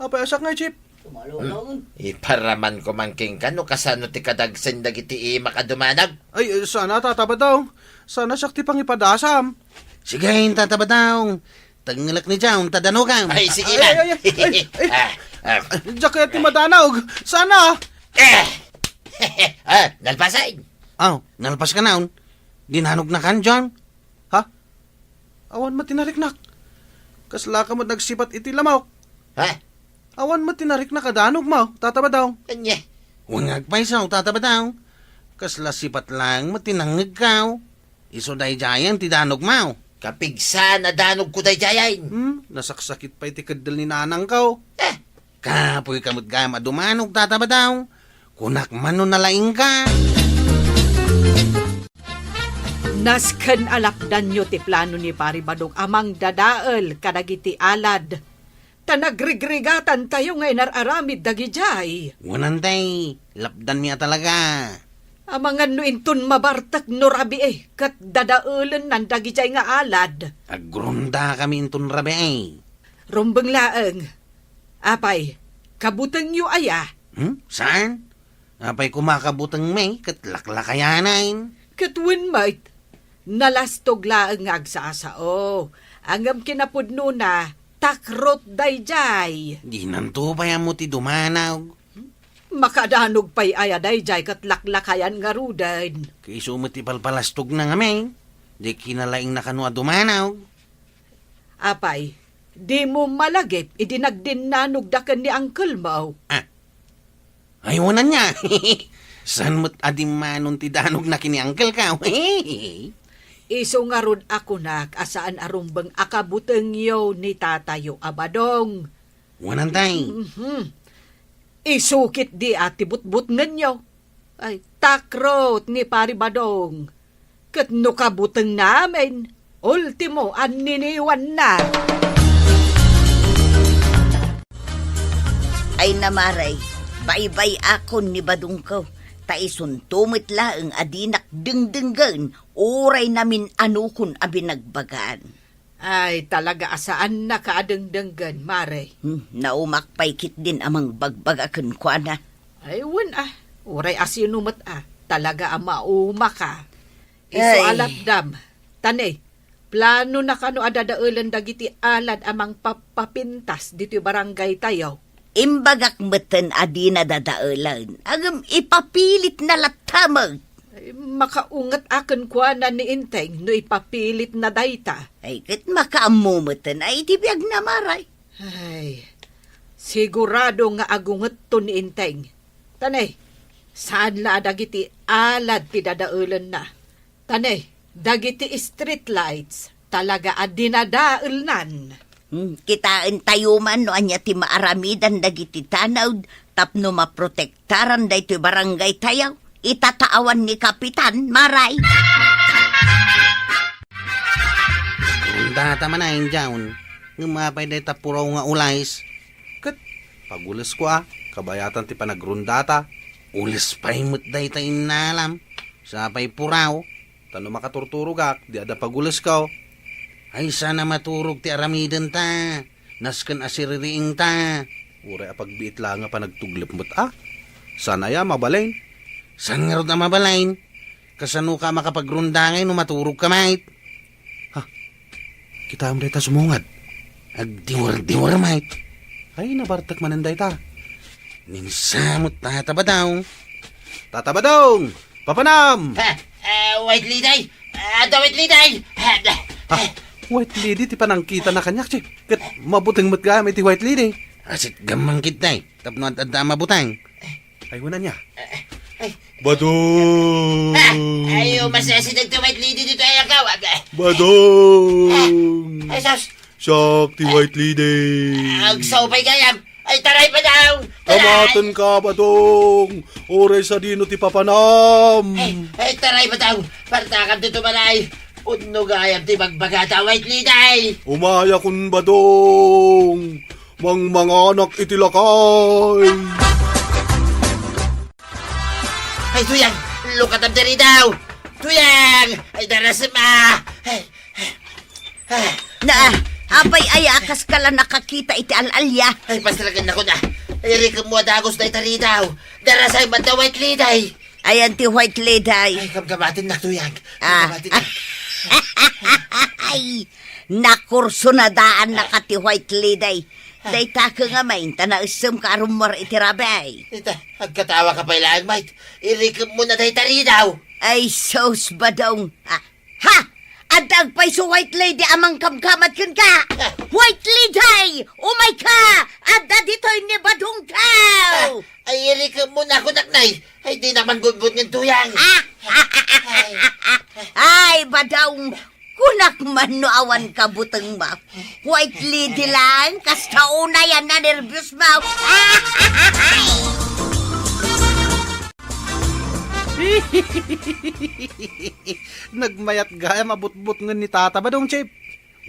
Apay a siak ngay, Chief? Hmm. Iparamanko man kenka no kasano ti kadagsen dagiti imak a dumanag. Ay, sana, Tata Badong. Sana siak ti pangipadasam. Sige, Tata Badong. Tengngelek ni John ta danogam. Ay, sige na. Ay, ay, ay, ay, ay. Ah, ah. Diak kayat ti madanog. Sana. Eh! Ah, nalpasen. Aw, nalpas ka naon? Dinanognakan, John? Ha? Awan met ti nariknak. Kaslaka met nagsipat iti lamok. Ha? Awan met ti nariknak a danogmo, Tata Badong. Anya? Wen nga agpayso, Tata Badong. Kasla sipat laeng met ti nangngegko. Isu daydiayen ti danogmo. Kapigsa a danogko daydiayen. Hmm, nasaksakit pay ti keddel ni nanangko. Eh, Kapoy ka met gayam a dumanog, Tata Badong. Kunak man no nalaingka. Nasken a lapdanyo ti plano ni Pari Badong a mangdadael kadagiti alad. Ta nagrigrigatantayo nga inar-aramid dagidiay. Wen, tay, lapdanmi a talaga. Amangan no inton mabartek no rabii ket dadaelennan dagidiay nga alad. Agrondakami inton rabii. Rumbeng laeng. Apay, kabutengyo aya? Hmm? Saan? Apay koma kabutengmi ket laklakayanen? Ket wen met, nalastog laeng nga agsasao. Ngem kinapudnona, takrot daydiay. Dinanto pay ammo ti dumanaw. Makadanog pay aya daydiay ket laklakayan ngaruden. Kaiso met ti palpalastogna ngamin. Di kinalaingna kano a dumanaw. Apay, dimo malagip idi nagdinnanogda ken ni angkelmo? Ah. Ay, wen ania. Saan met a dimmanon ti danogna ken ni angkelko? Isu ngarud a kunak a saan a rumbeng a kabutengyo ni tatayo a Badong. Wen, tay. Mhm. Isu ketdi a ti butbutngenyo. Ay, takrot ni Pari Badong. Ket no kabutengna amin, ultimo a niniwanna. Ay, Mare, baybay-akon ni Badongko, ta isunto met laeng a dinak dengdenggen uray namin-anokon a binagbagaan. Ay, talaga a saannaka a dengdenggen, Mare. Hmm, naumak pay ketdin a mangbagbaga kenkuana. Ay, wen a, uray a sino met a, talaga a maumaka. Isu a lapdam. Tane, planona kano a dadaelen dagiti alad a mangpapapintas ditoy barangaytayo? Imbagak metten a dina dadaelen, ngem ipapilitna latta met. Ay, makaunget a kenkuana ni Enteng no ipapilitna dayta. Ay, ket makaammo metten a iti biagna, Mare. Ay, sigurado nga agungetto ni Enteng. Tane, saan la a dagiti alad ti dadaelenna. Tane, dagiti street lights, talaga a dinadaelnan. Hmm, kitaentayo man no ania ti maaramidan dagiti tanod tapno maprotektaran daytoy barangaytayo. Ita ta awan ni Kapitan, Mare. Data man a, Injaon. Ngem apay dayta puraw nga ules? Ket pagulesko a, kabayatan ti panagrondata. Ules pay met dayta innalam. Sapay puraw. Ta no makaturturogak, di adda pagulesko. Ay, saan a maturog ti aramidenta. Nasken a siririingta. Uray a pagbiit laeng a panagtuglep met a. Saan aya a mabalin? Saan ngarud a mabalin? Kasanoka a makapagrondangay no maturogka met? Ha? Kitaem dayta sumungad. Agdiwer-diwer met. Ay, nabartek manen dayta. Ninsamot Tata Badong. Tata Badong! Papanam! Ha? Ah, White Lady? Ah, the White Lady! Ah, Ha? White Lady ti panangkitana kaniak, Chief. Ket mabuteng met gayam iti White Lady. Asit gammang kitay. Tapno ad-adda a mabuteng. Ay, wen ania. Ay, Badong! Ah, ay, umasideg ti White Lady ditoy, ay, agaw. Badong! Ay, sus! Siak ti White Lady. Agsaw pay gayam. Ay, taray, Badong! Taray! Kamatenka, Badong! Uray sadino ti papanam. Ay, ay, taray, Badong! Partakam ti tumalay. Pudno gayam ti bagbagata, White Lady! Umayakon, Badong! Mangmanganak iti lakay! Ay, Tuyang! Lukatam diri daw! Tuyang! Ay, darasem a! Ay, ay, ay. Na, apay aya a kaska la nakakita iti al-alia? Ay, pastragan ako na. Ay, rikem mo a dagus na itaridaw. Darasay man da White Lady. Ayan ti White Lady. Ay, kamkamatin na, Tuyang. Ah. Kamkamatin na. Ay, nakursunadaan na ka ti White Lady. Dayta ka nga main, ta naessem ka a rummuar iti rabii. Ita, agkatawa ka pay laeng, Mike. Irikep mo na dayta ridaw. Ay, sus, Badong. Ah, ha! Adda agpayso White Lady a mangkamkamat kenka. Ah. White Lady! Umay ka! Adda ditoy ni Badong ka! Ah, ay, irikep mo na ako, naknay. Ay, di naman budbud ngan tuyang. Ah! Ay. Ay, Badong. Kunak man no awan kabutengmo. White Lady lang, kasta unay a nanerbios mo. Nagmayat gayam a butbutngen ni Tata Badong, Chip.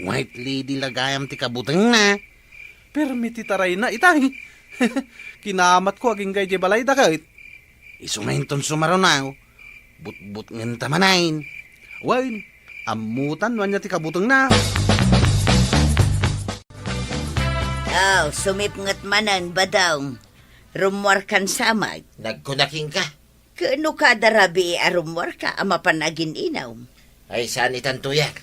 White Lady la gayam ti kabutengna. Permi ti tarayna, itay. Kinamatko agingga idiay balayda ket. Isu nga inton sumaruno, butbutngenta manen. Wen, ammotan no ania ti kabutengna. Oh, sumipnget manen, Badong. Rummuarkan sa met. Nagkunak kenka. Ket no kada rabii a rummuarka a mapan agin-inum? Ay, saan itan, tuyang.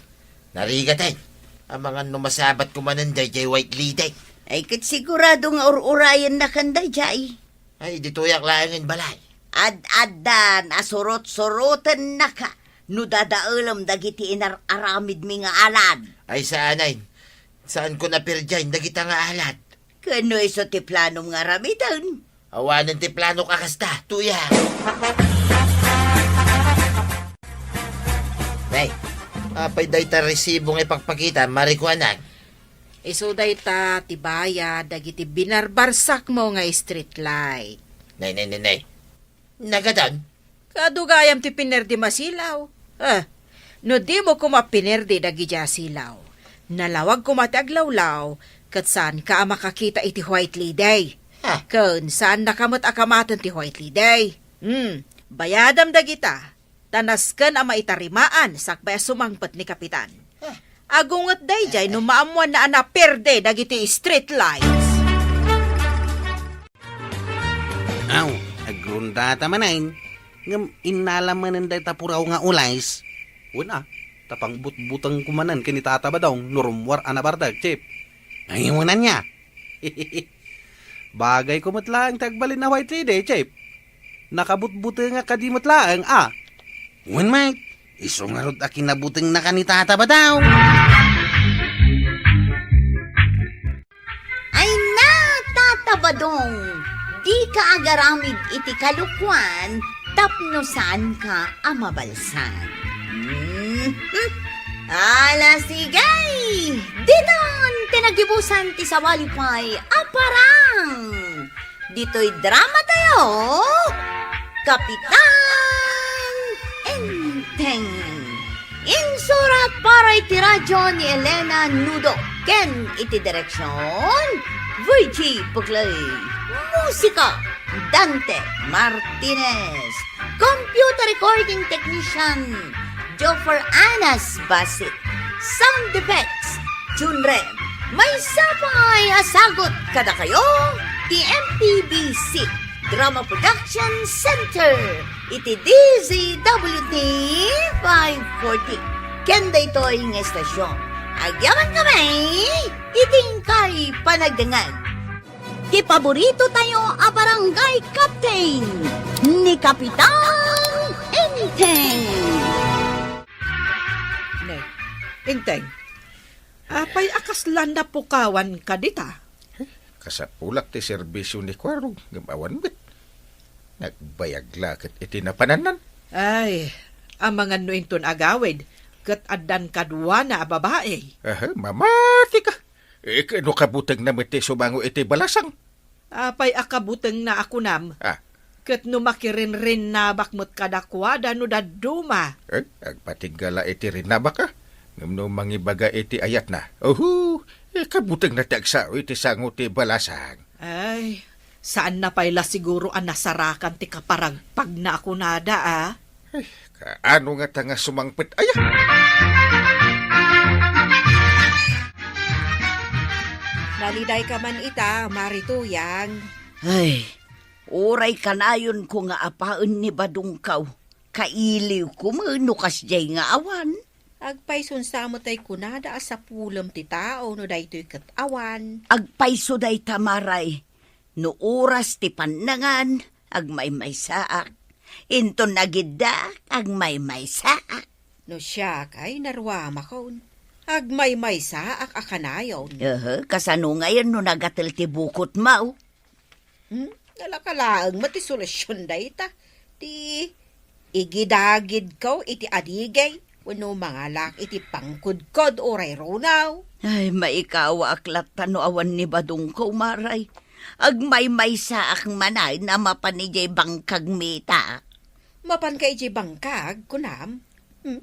Narigaten. Amangan no masabatko manen daydiay White Lady. Ay, ket sigurado nga ur-urayennakan daydiay. Ay, ditoyak laengen balay. Ad-addan a surot-surotennaka no dadaelem dagiti inar-aramidmi nga alad. Ay, saanen. Saanko naperdiay dagita nga alad. Ket no isu ti planom nga aramiden? Awanen ti planok a kasta, tuyang. Nay, apay dayta resibo nga ipakpakita, marikuanak? Isu dayta ti bayad dagiti binarbarsakmo nga street light. Nay, nay, nay, nay. Nagadan? Kaadu gayam ti pinerdi masilaw. Eh, no dimo koma pinerdi dagiti asilaw, nalawag koma ti aglawlaw, ket saanka a makakita iti White Lady. Ha? Ken saannaka met a kamaten ti White Lady. Hmm, bayadam dagita, ta nasken a maitarimaan sakbay a sumangpet ni Kapitan. Ha? Agunget daydiay no maammoanna a naperde dagiti street lights. Aw, agrundata manen. Ngem innala manen dayta puraw nga ules. Wen a, ta pangbutbutengko manen ken ni Tata Badong no rummuar a nabardeg, Chip. Ay, wen ania. Bagayko met laeng ti agbalin a White Lady, Chip. Nakabutbutengak kadi met laeng a. Wen met, isu ngarud a kinabutengnaka ni Tata Badong. Ay na, Tata Badong, dika agaramid iti kalokuan tapno saanka a mabalsag. Mhm. Ala, sige! Ditan ti nagibusan ti sawali pay a parang. Ditoy drama tayo, Kapitan Enteng. Insurat para iti radyo ni Elena Nudo ken iti direksyon, Virgie Puglay. Musika, Dante Martinez. Computer recording technician, Joffer Anas Basit. Sound effects, Junren. Maysa pay a sagut kadakayo ti M P B C Drama Production Center iti D Z W T five forty. Ken daytoy nga estasyon, agyaman kami iti inkay panagdengngeg. Ti paborito tayo a barangay captain, ni Kapitan Enteng. Ne, Enteng, apay a kasla napukawan ka dita? Eh, kasapulak ti serbisyo ni Kuarog, ngem awan met. Nagbayag la ket iti napanannan. Ay, amangan no inton agawid, ket addan kaduana a babai. Aha, mamati ka. Eh, no kabutengna met ti sumango iti balasang? Apay a kabutengna a kunam? Ah. Ket no makirinrinnabak met kadakuada no dadduma? Eh, agpatingga la iti rinnabak, ah. Ngem no mangibaga iti ayatna, uhu, eh, kabutengna ti agsao iti sango ti balasang. Ay, saanna pay la siguro a nasarakan ti kaparagpagna a kunada, ah. Ay, kaano ngata nga sumangpet aya? Naliday ka man ita, Mari Tuyang. Ay, uray kanayonko nga apaen ni Badongkaw, kailiwko met no kasdiay nga awan. Agpayson sa met ay kunada a sapulem ti tao no daytoy ket awan. Agpayso dayta, Maray. No oras ti pannangan, agmaymaysaak. Inton agiddaak, agmaymaysaak. No siak ay naruamakon, agmaymaysaak a kanayon. Aha, kasano ngayon no nagatel ti bukotmo? Hmm? Nalaka laeng met ti solusion dayta. Ti igidagidko iti adigi, wenno mangalak iti pangkudkod uray runaw. Ay, maikawaak latta no awan ni badongko, Maray. Agmaymaysaak manen a mapan idiay bangkagmi ta. Mapanka idiay bangkag, kunam? Hmm?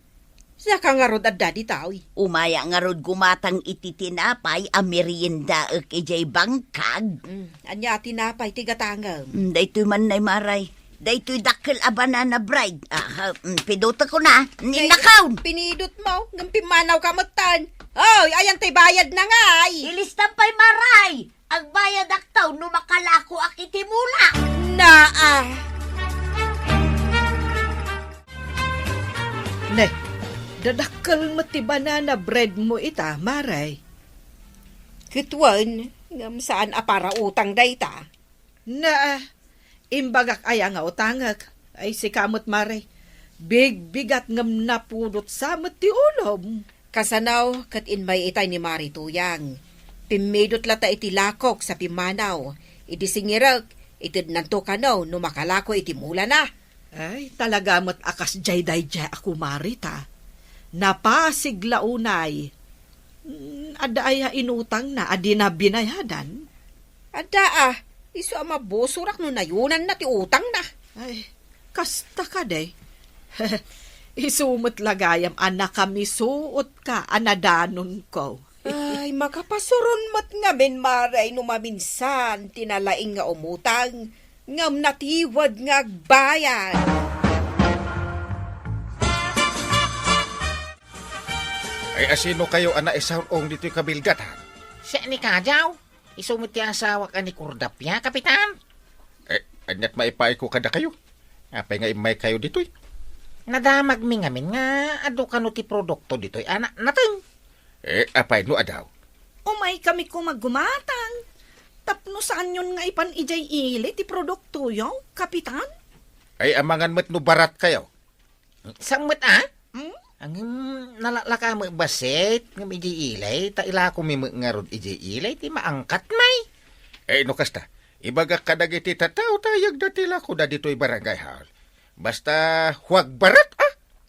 Saka ngarud adda ditoy. Umaya ngarud gumatang iti tinapay a meriendaek idiay bangkag. Hmm, ania a tinapay ti gatangem? Hmm, daytoy man nay, Maray. Daytoy dakkel a banana bread. Aha, hmm, pidutekon. Nay, innakaw! Pinidotmo, ngem pimmanawka metten. Oy, ayan tay bayadna ngay? Ilistam pay, Maray! Agbayadakto no makalakoak iti mula. Naa. Ne, dadakkel met ti banana breadmo ita, Maray. Ket wen, ngem saan a para utang dayta. Naa, imbagak aya nga utangek? Ay, sika met, Maray. Bigbigat ngem napudot sa met ti ulom. Kasano ket immay itay ni Mari Tuyang. Pimmidot latta iti lakok sa pimmanaw. Idi singirek, itednanto kano no makalako iti mulana. Ay, talaga met a kasdiay daydiay a kumari ta. Napasig la unay. Mm, adda aya inutangna a dina binayadan? Adda a, isu a mabusorak no nayunanna ti utangna. Ay, kasta kadi. Isu met la gayam a nakamisuotka a nadanonko. Ay, makapasuron met ngamin, Maray, no maminsan ti nalaing nga umutang, ngem natiwed nga agbayad. Ay, asino kayo a naisar-ong ditoy kabilgatan? Siak ni Kadiaw. Isu met ti asawak a ni Kordapia, Kapitan. Eh, aniat maipaayko kadakayo? Apay nga immaykayo ditoy? Nadamagmi ngamin nga adu kano ti produkto ditoy a na-, nateng. Eh, apay no adu? Umaykami koma gumatang. Tapno saanyon nga ipan idiay ili ti produktoyo, Kapitan? Ay, amangan met no baratkayo. Saan met a? Hmm? Ngem, nalaklaka met bassit, ngem idiay ili, ta ilakomi met ngarud idiay ili, ti maangkat, may. Eh, no kasta, ibagak kadagiti tattao ta ayagda ti lakoda ditoy barangay hall. Basta, huwag barat, a?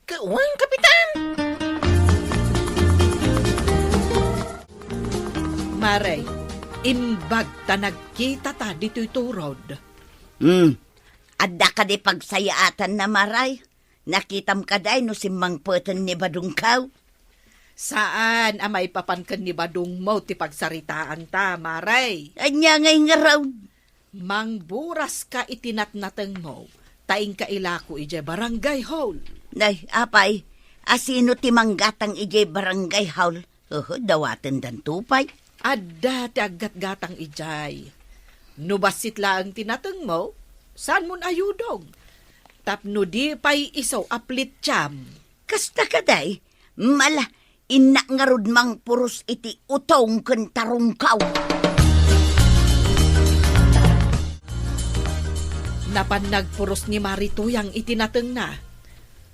Ket wen, Kapitan! Maray, imbag ta nagkitata ditoy turod. Hmm. Adda kadi pagsayaatanna, Maray? Nakitam kadi no simmangpeten ni badongko? Saan a maipapan ken ni badongmo ti pagsaritaanta, Maray. Ania ngay ngarud? Mangburas ka iti natnatengmo, ta inka ilako idiay barangay hall. Nay, apay, asino ti manggatang idiay barangay hall? Uhu, dawatendanto pay. Adda ti aggatgatang idiay. No bassit laeng ti natengmo, saanmon a yudong. Tapno di pay isu a plitiam. Kasta kadi, mala, innak ngarud mangpuros iti utong ken tarungko. Napan nagpuros ni Mari Tuyang iti natengna.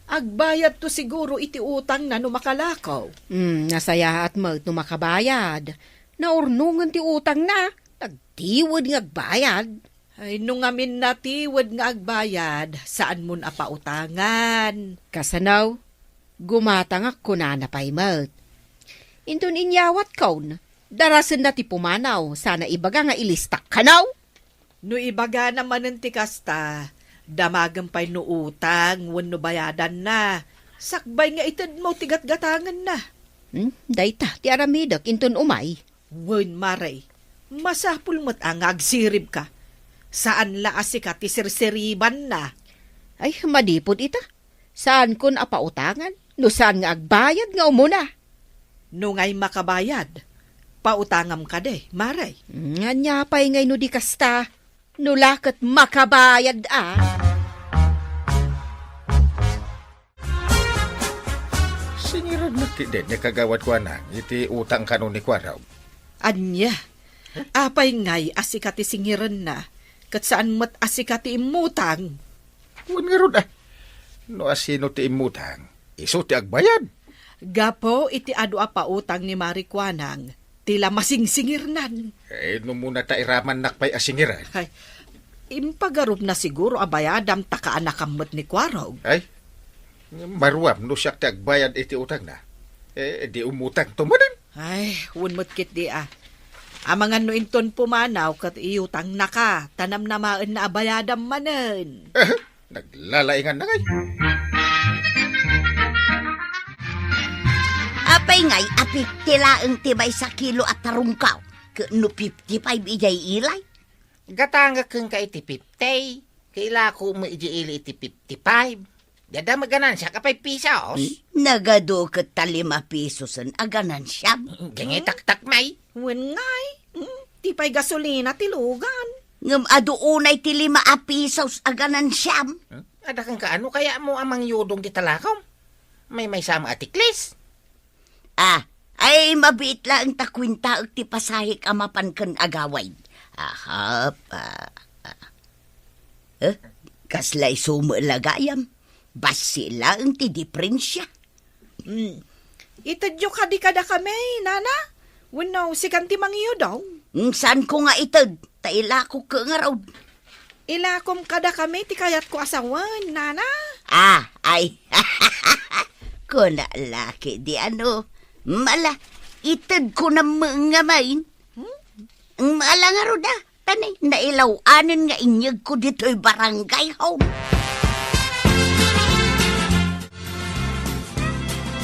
Agbayadto siguro iti utangna no makalako. Hmm, nasayaat met no makabayad. Naurnongen ti utangna, nagtiwed nga agbayad. Ay, no ngamin natiwed nga agbayad, saanmon a pautangan. Kasano? Gumatangak kunana pay met. Inton inyawatkon, darasenna ti pumanaw, sana ibaga nga ilistak kano? No ibagana manen ti kasta, damagem pay no utang wenno bayadanna. Sakbay nga itedmo ti gatgatangenna. Hmm, dayta ti aramidek inton umay. Wen, Mare, masapul met a nga agsiribka. Saan la a sika ti sirsiribanna. Ay, madipot ita. Saankon a pautangan no saan nga agbayad nga umuna. No ngay makabayad, pautangam kadi, Mare. Ania pay ngay no di kasta? No la ket makabayad a. Singired met Ketdi ni Kagawad Kuanang iti utang kano ni Kuarog. Ania? Apay ngay a sika ti singirenna, ket saan met a sika ti immutang? Wen ngarud, a. No asino ti immutang, isu ti agbayad. Gapu iti adu a pautang ni Mari Kuanang, ti la masingsingirnan. Eh, no muna ta iramannak pay a singiran. Ay, impagarupna siguro a bayadam ta kaanakam met ni Kuarog. Ay, maruam no siak ti agbayad iti utangna. Eh, di umutang to manen. Ay, wen met ketdi a. Amangan no inton pumanaw ket iutangnaka, ta namnamaenna a bayadam manen. Naglalaingan na ngay. Apay ngay a fifty laeng ti maysa kilo a tarungkaw, ket no fifty-five idiay ili? Gatangek kenka iti fifty, kailako met idiay ili iti fifty-five. Dada met ganansiak a five pesos. Hmm? Nagadu ket ta lima pesosen a ganansiam. Gangay taktakmay. Wen ngay, hmm, ti pay gasolina ti lugan. Ngem adu unay ti lima a pesos a ganansiam. Hmm? Adda kenka, ano kayat mo a mangyudong ti talakom? Maymaysa met a tiklis. Ah, ay, mabiit laeng ta kuentaek ti pasahek a mapan ken agawid. Ahap, ah, ah. Eh, kasla isu met la gayam. Bassit laeng ti diferensia. Hmm. Itedyo kadi kadakami, nana? Wenno sikan ti mangyudong? Hmm, saanko nga ited, ta ilakok ket ngarud. Ilakom kadakami ti kayatko a sawen, nana? Ah, ay. Kuna la ketdi ano. Mala, itedko na met ngamin. Hmm? Mala ngarud a. Tani, nailaw-anen nga inyegko ditoy barangay hall.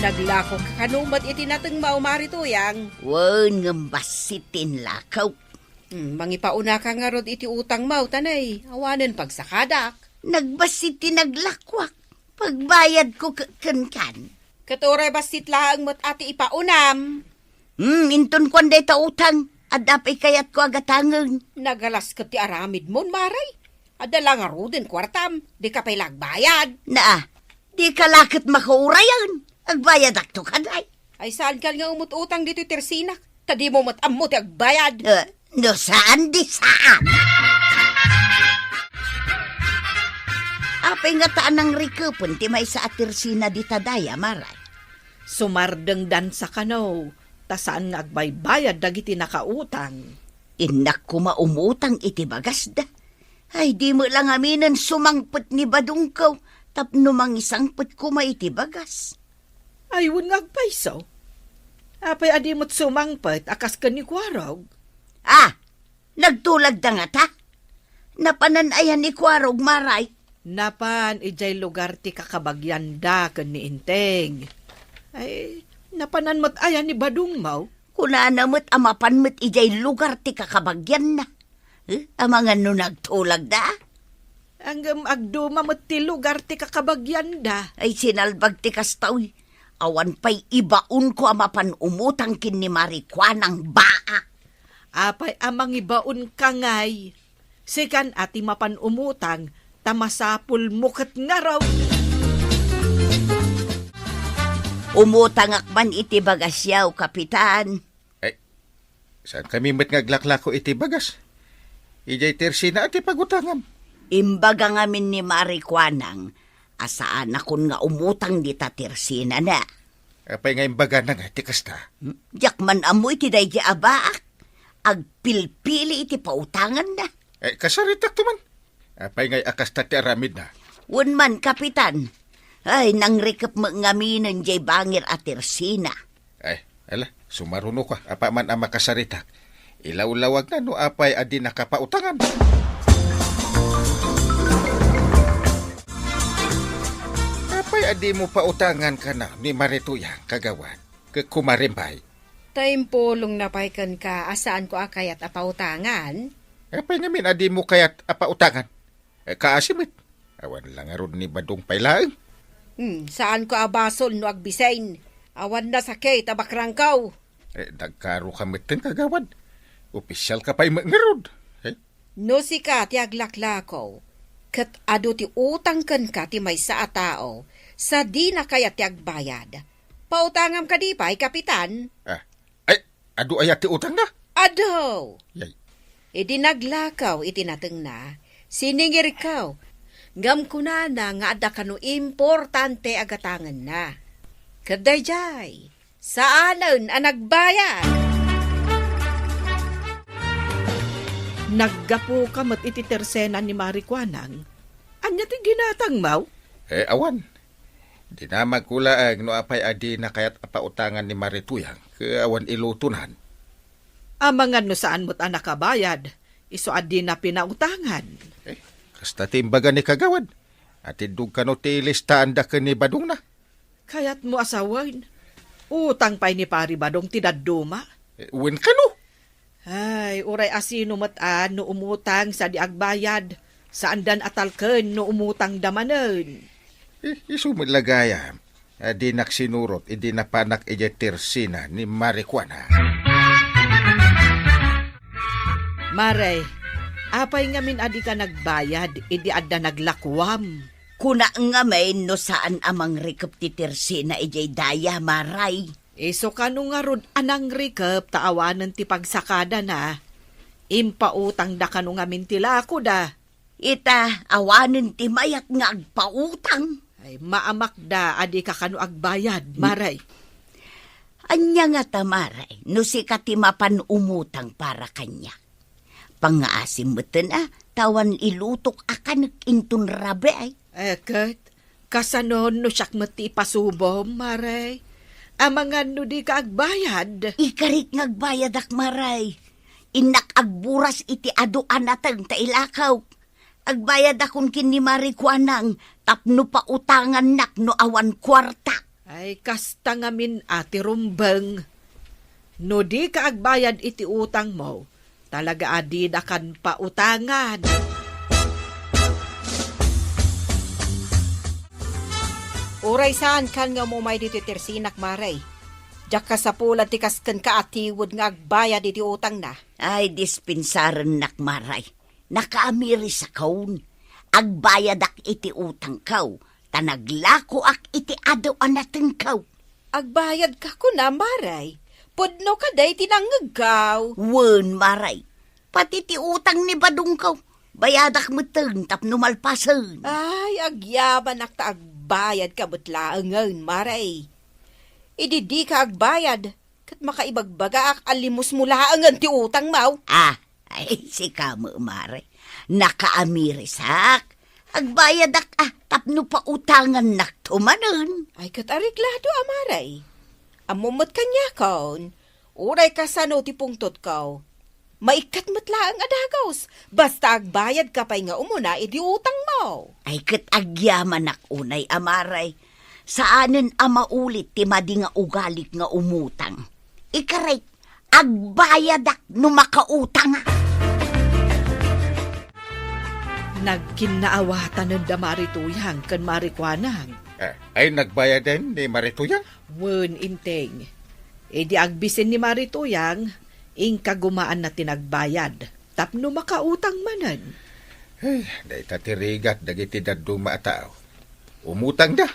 Naglako ka kano met iti natengmo, Mari Tuyang? Wen, ngem bassit ti inlakaw. Hmm, mangipaunaka ngarud iti utangmo, tanay, awanen pagsakadak. Nagbassit ti naglakuak. Pagbayadko ke-, kenkan. Ket uray bassit laeng met a ti ipaunam. Hmm, inton kuan dayta utang, adda pay kayatko a gatangen. Nagalas ket ti aramidmon, Mari. Adda la ngaruden kuartam, dika pay la agbayad. Naa, dika la ket makaurayen. Agbayadakto kadi. Ay, saankan nga umut-utang ditoy tersinak, ta dimo met ammo ti agbayad. Eh, no saan, di saan. Apay ngata a nangrikepen ti maysa a tersina dita daya, Mari? Sumardengdansa kano, ta saan nga agbaybayad dagiti nakautang. Innak koma umutang iti bagasda. Ay, di met la ngaminen sumangpet ni badongko tapno mangisangpet koma iti bagas. Ay, wen nga agpayso. Apay a di met sumangpet a kas ken ni Kuarog? Ah, nagtulagda ngata? Napanan aya ni Kuarog, Mari? Napan idiay lugar ti kakabagianda ken ni Integ. Ay, napanan met aya ni badongmo? Kunana met a mapan met idiay lugar ti kakabagianna. Eh, amangan no nagtulagda? Ngem agduma met ti lugar ti kakabagianda. Ay, sinalbag ti kasta, uy. Awan pay ibaonko a mapan umutang ken ni Mari Kuanang, baa. Apay a mangibaonka ngay? Sikan a ti mapan umutang, ta masapulmo ket ngarud. Umutangak man iti bagasyo, Kapitan. Ay, saankami met nga aglaklako iti bagas? Idiay tersina ti pagutangam. Imbaga ngamin ni Mari Kuanang a saanakon nga umutang dita tersinana. Apay nga imbagana nga ti kasta? Hmm? Diak man ammo iti daydi a baak. Agpilpili iti pautanganna. Eh, kasaritakto man. Apay ngay a kasta ti aramidna? Wen man, Kapitan. Ay, nangrikep met ngaminen diay bangir a tersina. Ay, ala, sumaruno ka. Apay man a makasaritak. Ilawlawagna no apay a di nakapautangan. Apay a di mo pautangan kana ni Mari Tuyang, Kagawad? Ket kumarim pay. Ta impulongna pay kenka a saanko a kayat a pautangan. Apay ngamin a di mo kayat a pautangan? Eh, kaasi met. Awan la ngarud ni Badong pay laeng. Hmm, saanko a basol no agbisin. Awan nasakit a bakrangko. Eh, nagkaro ka metten, Kagawad. Opisyal ka pay met ngarud. Eh? No sika ti aglaklako, ket adu ti utang kenka ti maysa a tao, sa dina kayat ti agbayad, Pautangam kadi pay, Kapitan? Ah, ay, adu aya ti utangna? Adu! Yay. Idi naglakaw iti natengna, siningirkaw. Ngem kunana nga adda kano importante a gatangenna. Ket daydiay, saanen a nagbayad. Naggapuka met iti tersena ni Mari Kuanang. Ania ti ginatangmo? Eh, awan. Dinamagko laeng no apay a dina kayat a pautangan ni Mari Tuyang, ket awan ilutonan. Amangan no saan met a nakabayad, isu a dina pinautangan. Eh, kasta ti imbaga ni Kagawad. Atiddog kano ti listaanda ken ni Badongna. Kayatmo a sawen, utang pay ni Pari Badong ti dadduma? Eh, wen kano? Ay, uray asino met a no umutang sadi agbayad, saandan a talken no umutangda manen. Eh, isu met la gayam a dinak sinurot idi napanak idiay tersena ni Mari Kuanang. Mari, apay ngamin a dika nagbayad idi adda naglakuam? Kuna ngamin no saan a mangrikep ti tersena idiay daya, Mari. Isu kano ngarud a nangrikep ta awanen ti pagsakadana. Impautangda kano ngamin ti lakoda. Ita, awanen ti mayat nga agpautang. Ay, maamakda a dika kano agbayad, Mari. Ania ngata, Mari, no sika ti mapan umutang para kaniak? Pangngaasim metten a, ta awan ilutok a kanek inton rabii. Eh, ket, kasano no siak met ti ipasubom, Mari? Amangan no dika agbayad? Ikarik nga agbayadak, Mari. Innak agburas iti adu a nateng ta ilakaw. Agbayadakon ken ni Mari Kuanang tapno pautangannak no awan kuarta. Ay, kasta ngamin a ti rumbeng. No dika agbayad iti utangmo, talaga a didakan pautangan. Uray saankan nga umumay ditoy tersenak, Mari. Diak kasapulan ti kas kenka a tiwed nga agbayad iti utangna. Ay, dispensarennak, Mari. Nakaamirisakon. Agbayadak iti utangko, ta naglakoak iti adu a natengko. Agbayadka kuna, Mari? Pudno kadi ti nangngegko? Wen, Mari. Pati ti utang ni badongko, bayadak metten tapno malpasen. Ay, agyamanak ta agbayadka met laengen, Mari. Idi dika agbayad, ket makaibagbagaak a limusmo laengen ti utangmo. Ah, ay, sika met, Mari. Nakaamirisak. Agbayadak a tapno pautangannakto manen. Ay, ket areglado a, Mari. Ammom met kaniakon, uray kasano ti pungtotko, maikkat met laeng a dagus, basta agbayadka pay nga umuna iti utangmo. Ay, ket agyamanak unay a, Mari. Saanen a maulit ti madi nga ugalik nga umutang. Ikarik, agbayadak no makautangak. Nagkinnaawatanen da Mari Tuyang ken Mari Kuanang. Eh, ay nagbayaden ni Mari Tuyang? Wen, Enteng. Idi agbisin ni Mari Tuyang, inka gumaanna ti nagbayad tapno makautang manen. Eh, dayta ti rigat dagiti dadduma a tao. Umutangda,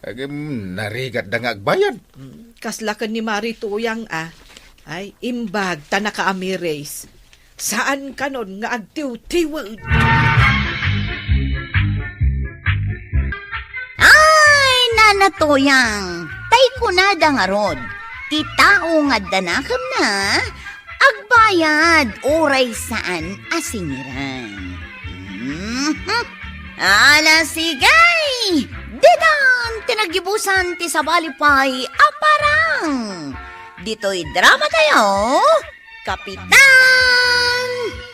ngem narigatda nga agbayad. Mm, kasla ken ni Mari Tuyang a. Ay, imbag ta nakaamiris. Saan kanon nga agtiwtiwen. Ay, Nana Tuyang, tay kunada ngarud, ti tao nga adda nakemna, agbayad uray saan a singiran. Mhm. Ala, sige! Ditan ti naggibusan ti sabali pay a parang. Ditoy drama tayo, Kapitan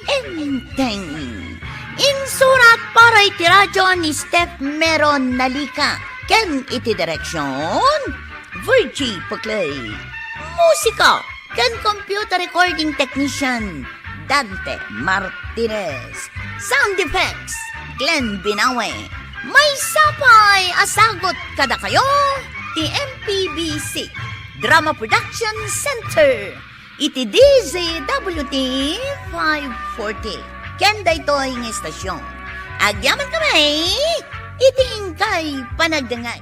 Enteng. Insurat para iti radyo ni Steph Meron Nalica ken iti direksyon, Virgie Peclay. Musika ken computer recording technician, Dante Martinez. Sound effects, Glenn Binawe. Maysa pay a sagut kadakayo ti M P B C Drama Production Center iti D Z W T five forty. Ken daytoy nga istasyon, agyamankami iti inkay panagdengngeg.